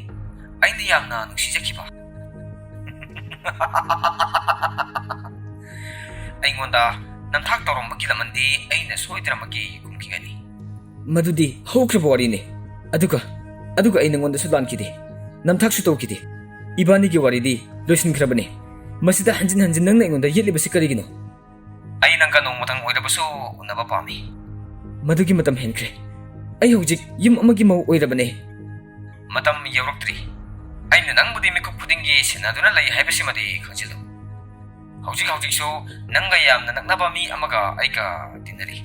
ꯑꯩꯅ ꯌꯥꯝꯅ ꯅꯨꯡꯁꯤꯖꯈꯤꯕ꯫" "ꯑꯩꯉꯣꯟꯗ ꯅꯝꯊꯥꯛ ꯇꯧꯔꯝꯕꯒꯤ ꯂꯃꯟꯗꯤ ꯑꯩꯅ ꯁꯣꯏꯗꯅꯃꯛꯀꯤ ꯈꯨꯝꯈꯤꯒꯅꯤ꯫" "ꯃꯗꯨꯗꯤ ꯍꯧꯈ꯭ꯔꯕ ꯋꯥꯔꯤꯅꯤ꯫ ꯑꯗꯨꯒ, ꯑꯗꯨꯒ ꯑꯩ ꯅꯪꯉꯣꯟꯗꯁꯨ ꯂꯥꯟꯈꯤꯗꯦ, ꯅꯝꯊꯥꯛꯁꯨ ꯇꯧꯈꯤꯗꯦ꯫ ꯏꯕꯥꯅꯤꯒꯤ ꯋꯥꯔꯤꯗꯤ ꯂꯣꯏꯁꯤꯟꯈ꯭ꯔꯕꯅꯤ꯫ ꯃꯁꯤꯗ ꯍꯟꯖꯤꯟ ꯍꯟꯖꯤꯟ ꯅꯪꯅ ꯑꯩꯉꯣꯟꯗ ꯌꯦꯠꯂꯤꯕꯁꯤ ꯀꯔꯤꯒꯤꯅꯣ?" "ꯑꯩ ꯅꯪꯒ ꯅꯣꯡꯃꯇꯪ ꯑꯣꯏꯔꯕꯁꯨ ꯎꯅꯕ ꯄꯥꯝꯃꯤ꯫" "ꯃꯗꯨꯒꯤ ꯃꯇꯝ ꯍꯦꯟꯈ꯭ꯔꯦ꯫ ꯑꯩ ꯍꯧꯖꯤꯛ ꯌꯨꯝ ꯑꯃꯒꯤ ꯃꯧ ꯑꯣꯏꯔꯕꯅꯦ꯫" "ꯃꯇꯝ ꯌꯧꯔꯛꯇ꯭ꯔꯤ꯫ ꯑꯩꯅ ꯅꯪꯕꯨꯗꯤ ꯃꯤꯀꯨꯞ ꯈꯨꯗꯤꯡꯒꯤ ꯁꯦꯟꯅꯗꯨꯅ ꯂꯩ ꯍꯥꯏꯕꯁꯤꯃꯗꯤ ꯈꯪꯖꯤꯜꯂꯨ꯫ ꯍꯧꯖꯤꯛ ꯍꯧꯖꯤꯛꯁꯨ ꯅꯪꯒ ꯌꯥꯝꯅ ꯅꯛꯅꯕ ꯃꯤ ꯑꯃꯒ ꯑꯩꯒ ꯇꯤꯟꯅꯔꯤ꯫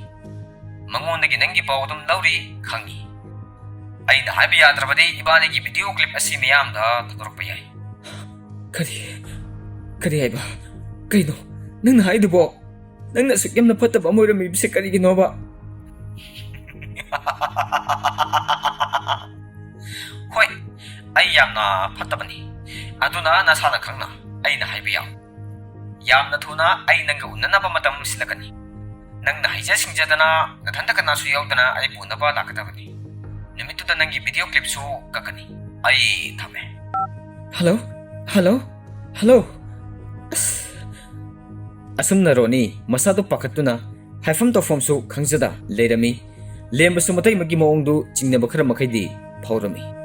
ꯃꯉꯣꯟꯗꯒꯤ ꯅꯪꯒꯤ ꯄꯥꯎ ꯑꯗꯨꯝ ꯂꯧꯔꯤ, ꯈꯪꯉꯤ꯫ ꯑꯩꯅ ꯍꯥꯏꯕ ꯌꯥꯗ꯭ꯔꯕꯗꯤ ꯏꯕꯥꯅꯤꯒꯤ ꯚꯤꯗꯤꯑꯣ ꯀ꯭ꯂꯤꯞ ꯑꯁꯤ ꯃꯤꯌꯥꯝꯗ ꯊꯥꯗꯣꯔꯛꯄ ꯌꯥꯏ꯫" "ꯀꯔꯤ? ꯀꯔꯤ ꯍꯥꯏꯕ? ꯀꯩꯅꯣ ꯅꯪꯅ ꯍꯥꯏꯗꯨꯕꯣ?" ꯅꯪꯅ ꯑꯁꯨꯛ ꯌꯥꯝꯅ ꯐꯠꯇꯕ ꯑꯃ ꯑꯣꯏꯔꯝꯃꯤꯕꯁꯦ ꯀꯔꯤꯒꯤꯅꯣꯕ? ꯍꯣꯏ, ꯑꯩ ꯌꯥꯝꯅ ꯐꯠꯇꯕꯅꯤ꯫ ꯑꯗꯨꯅ ꯅꯁꯥꯅ ꯈꯪꯅ ꯑꯩꯅ ꯍꯥꯏꯕ ꯌꯥꯎ꯫ ꯌꯥꯝꯅ ꯊꯨꯅ ꯑꯩ ꯅꯪꯒ ꯎꯅꯅꯕ ꯃꯇꯝ ꯁꯤꯜꯂꯛꯀꯅꯤ꯫ ꯅꯪꯅ ꯍꯩꯖ ꯁꯤꯡꯖꯗꯅ ꯅꯊꯟꯇ ꯀꯅꯥꯁꯨ ꯌꯥꯎꯗꯅ ꯑꯩꯕꯨ ꯎꯅꯕ ꯂꯥꯛꯀꯗꯕꯅꯤ꯫ ꯅꯨꯃꯤꯠꯇꯨꯗ ꯅꯪꯒꯤ ꯚꯤꯗꯤꯑꯣ ꯀ꯭ꯂꯤꯞꯁꯨ ꯀꯛꯀꯅꯤ꯫ ꯑꯩ ꯊꯝꯃꯦ꯫ Hello, hello, hello. ꯑꯁ꯫ ꯑꯁꯨꯝꯅ ꯔꯣꯅꯤ ꯃꯁꯥꯗꯨ ꯄꯥꯈꯠꯇꯨꯅ ꯍꯥꯏꯐꯝ ꯇꯧꯐꯝꯁꯨ ꯈꯪꯖꯗ ꯂꯩꯔꯝꯃꯤ꯫ ꯂꯦꯝꯕꯁꯨ ꯃꯇꯩ ꯑꯃꯒꯤ ꯃꯑꯣꯡꯗꯨ ꯆꯤꯡꯅꯕ ꯈꯔ ꯃꯈꯩꯗꯤ ꯐꯥꯎꯔꯝꯃꯤ꯫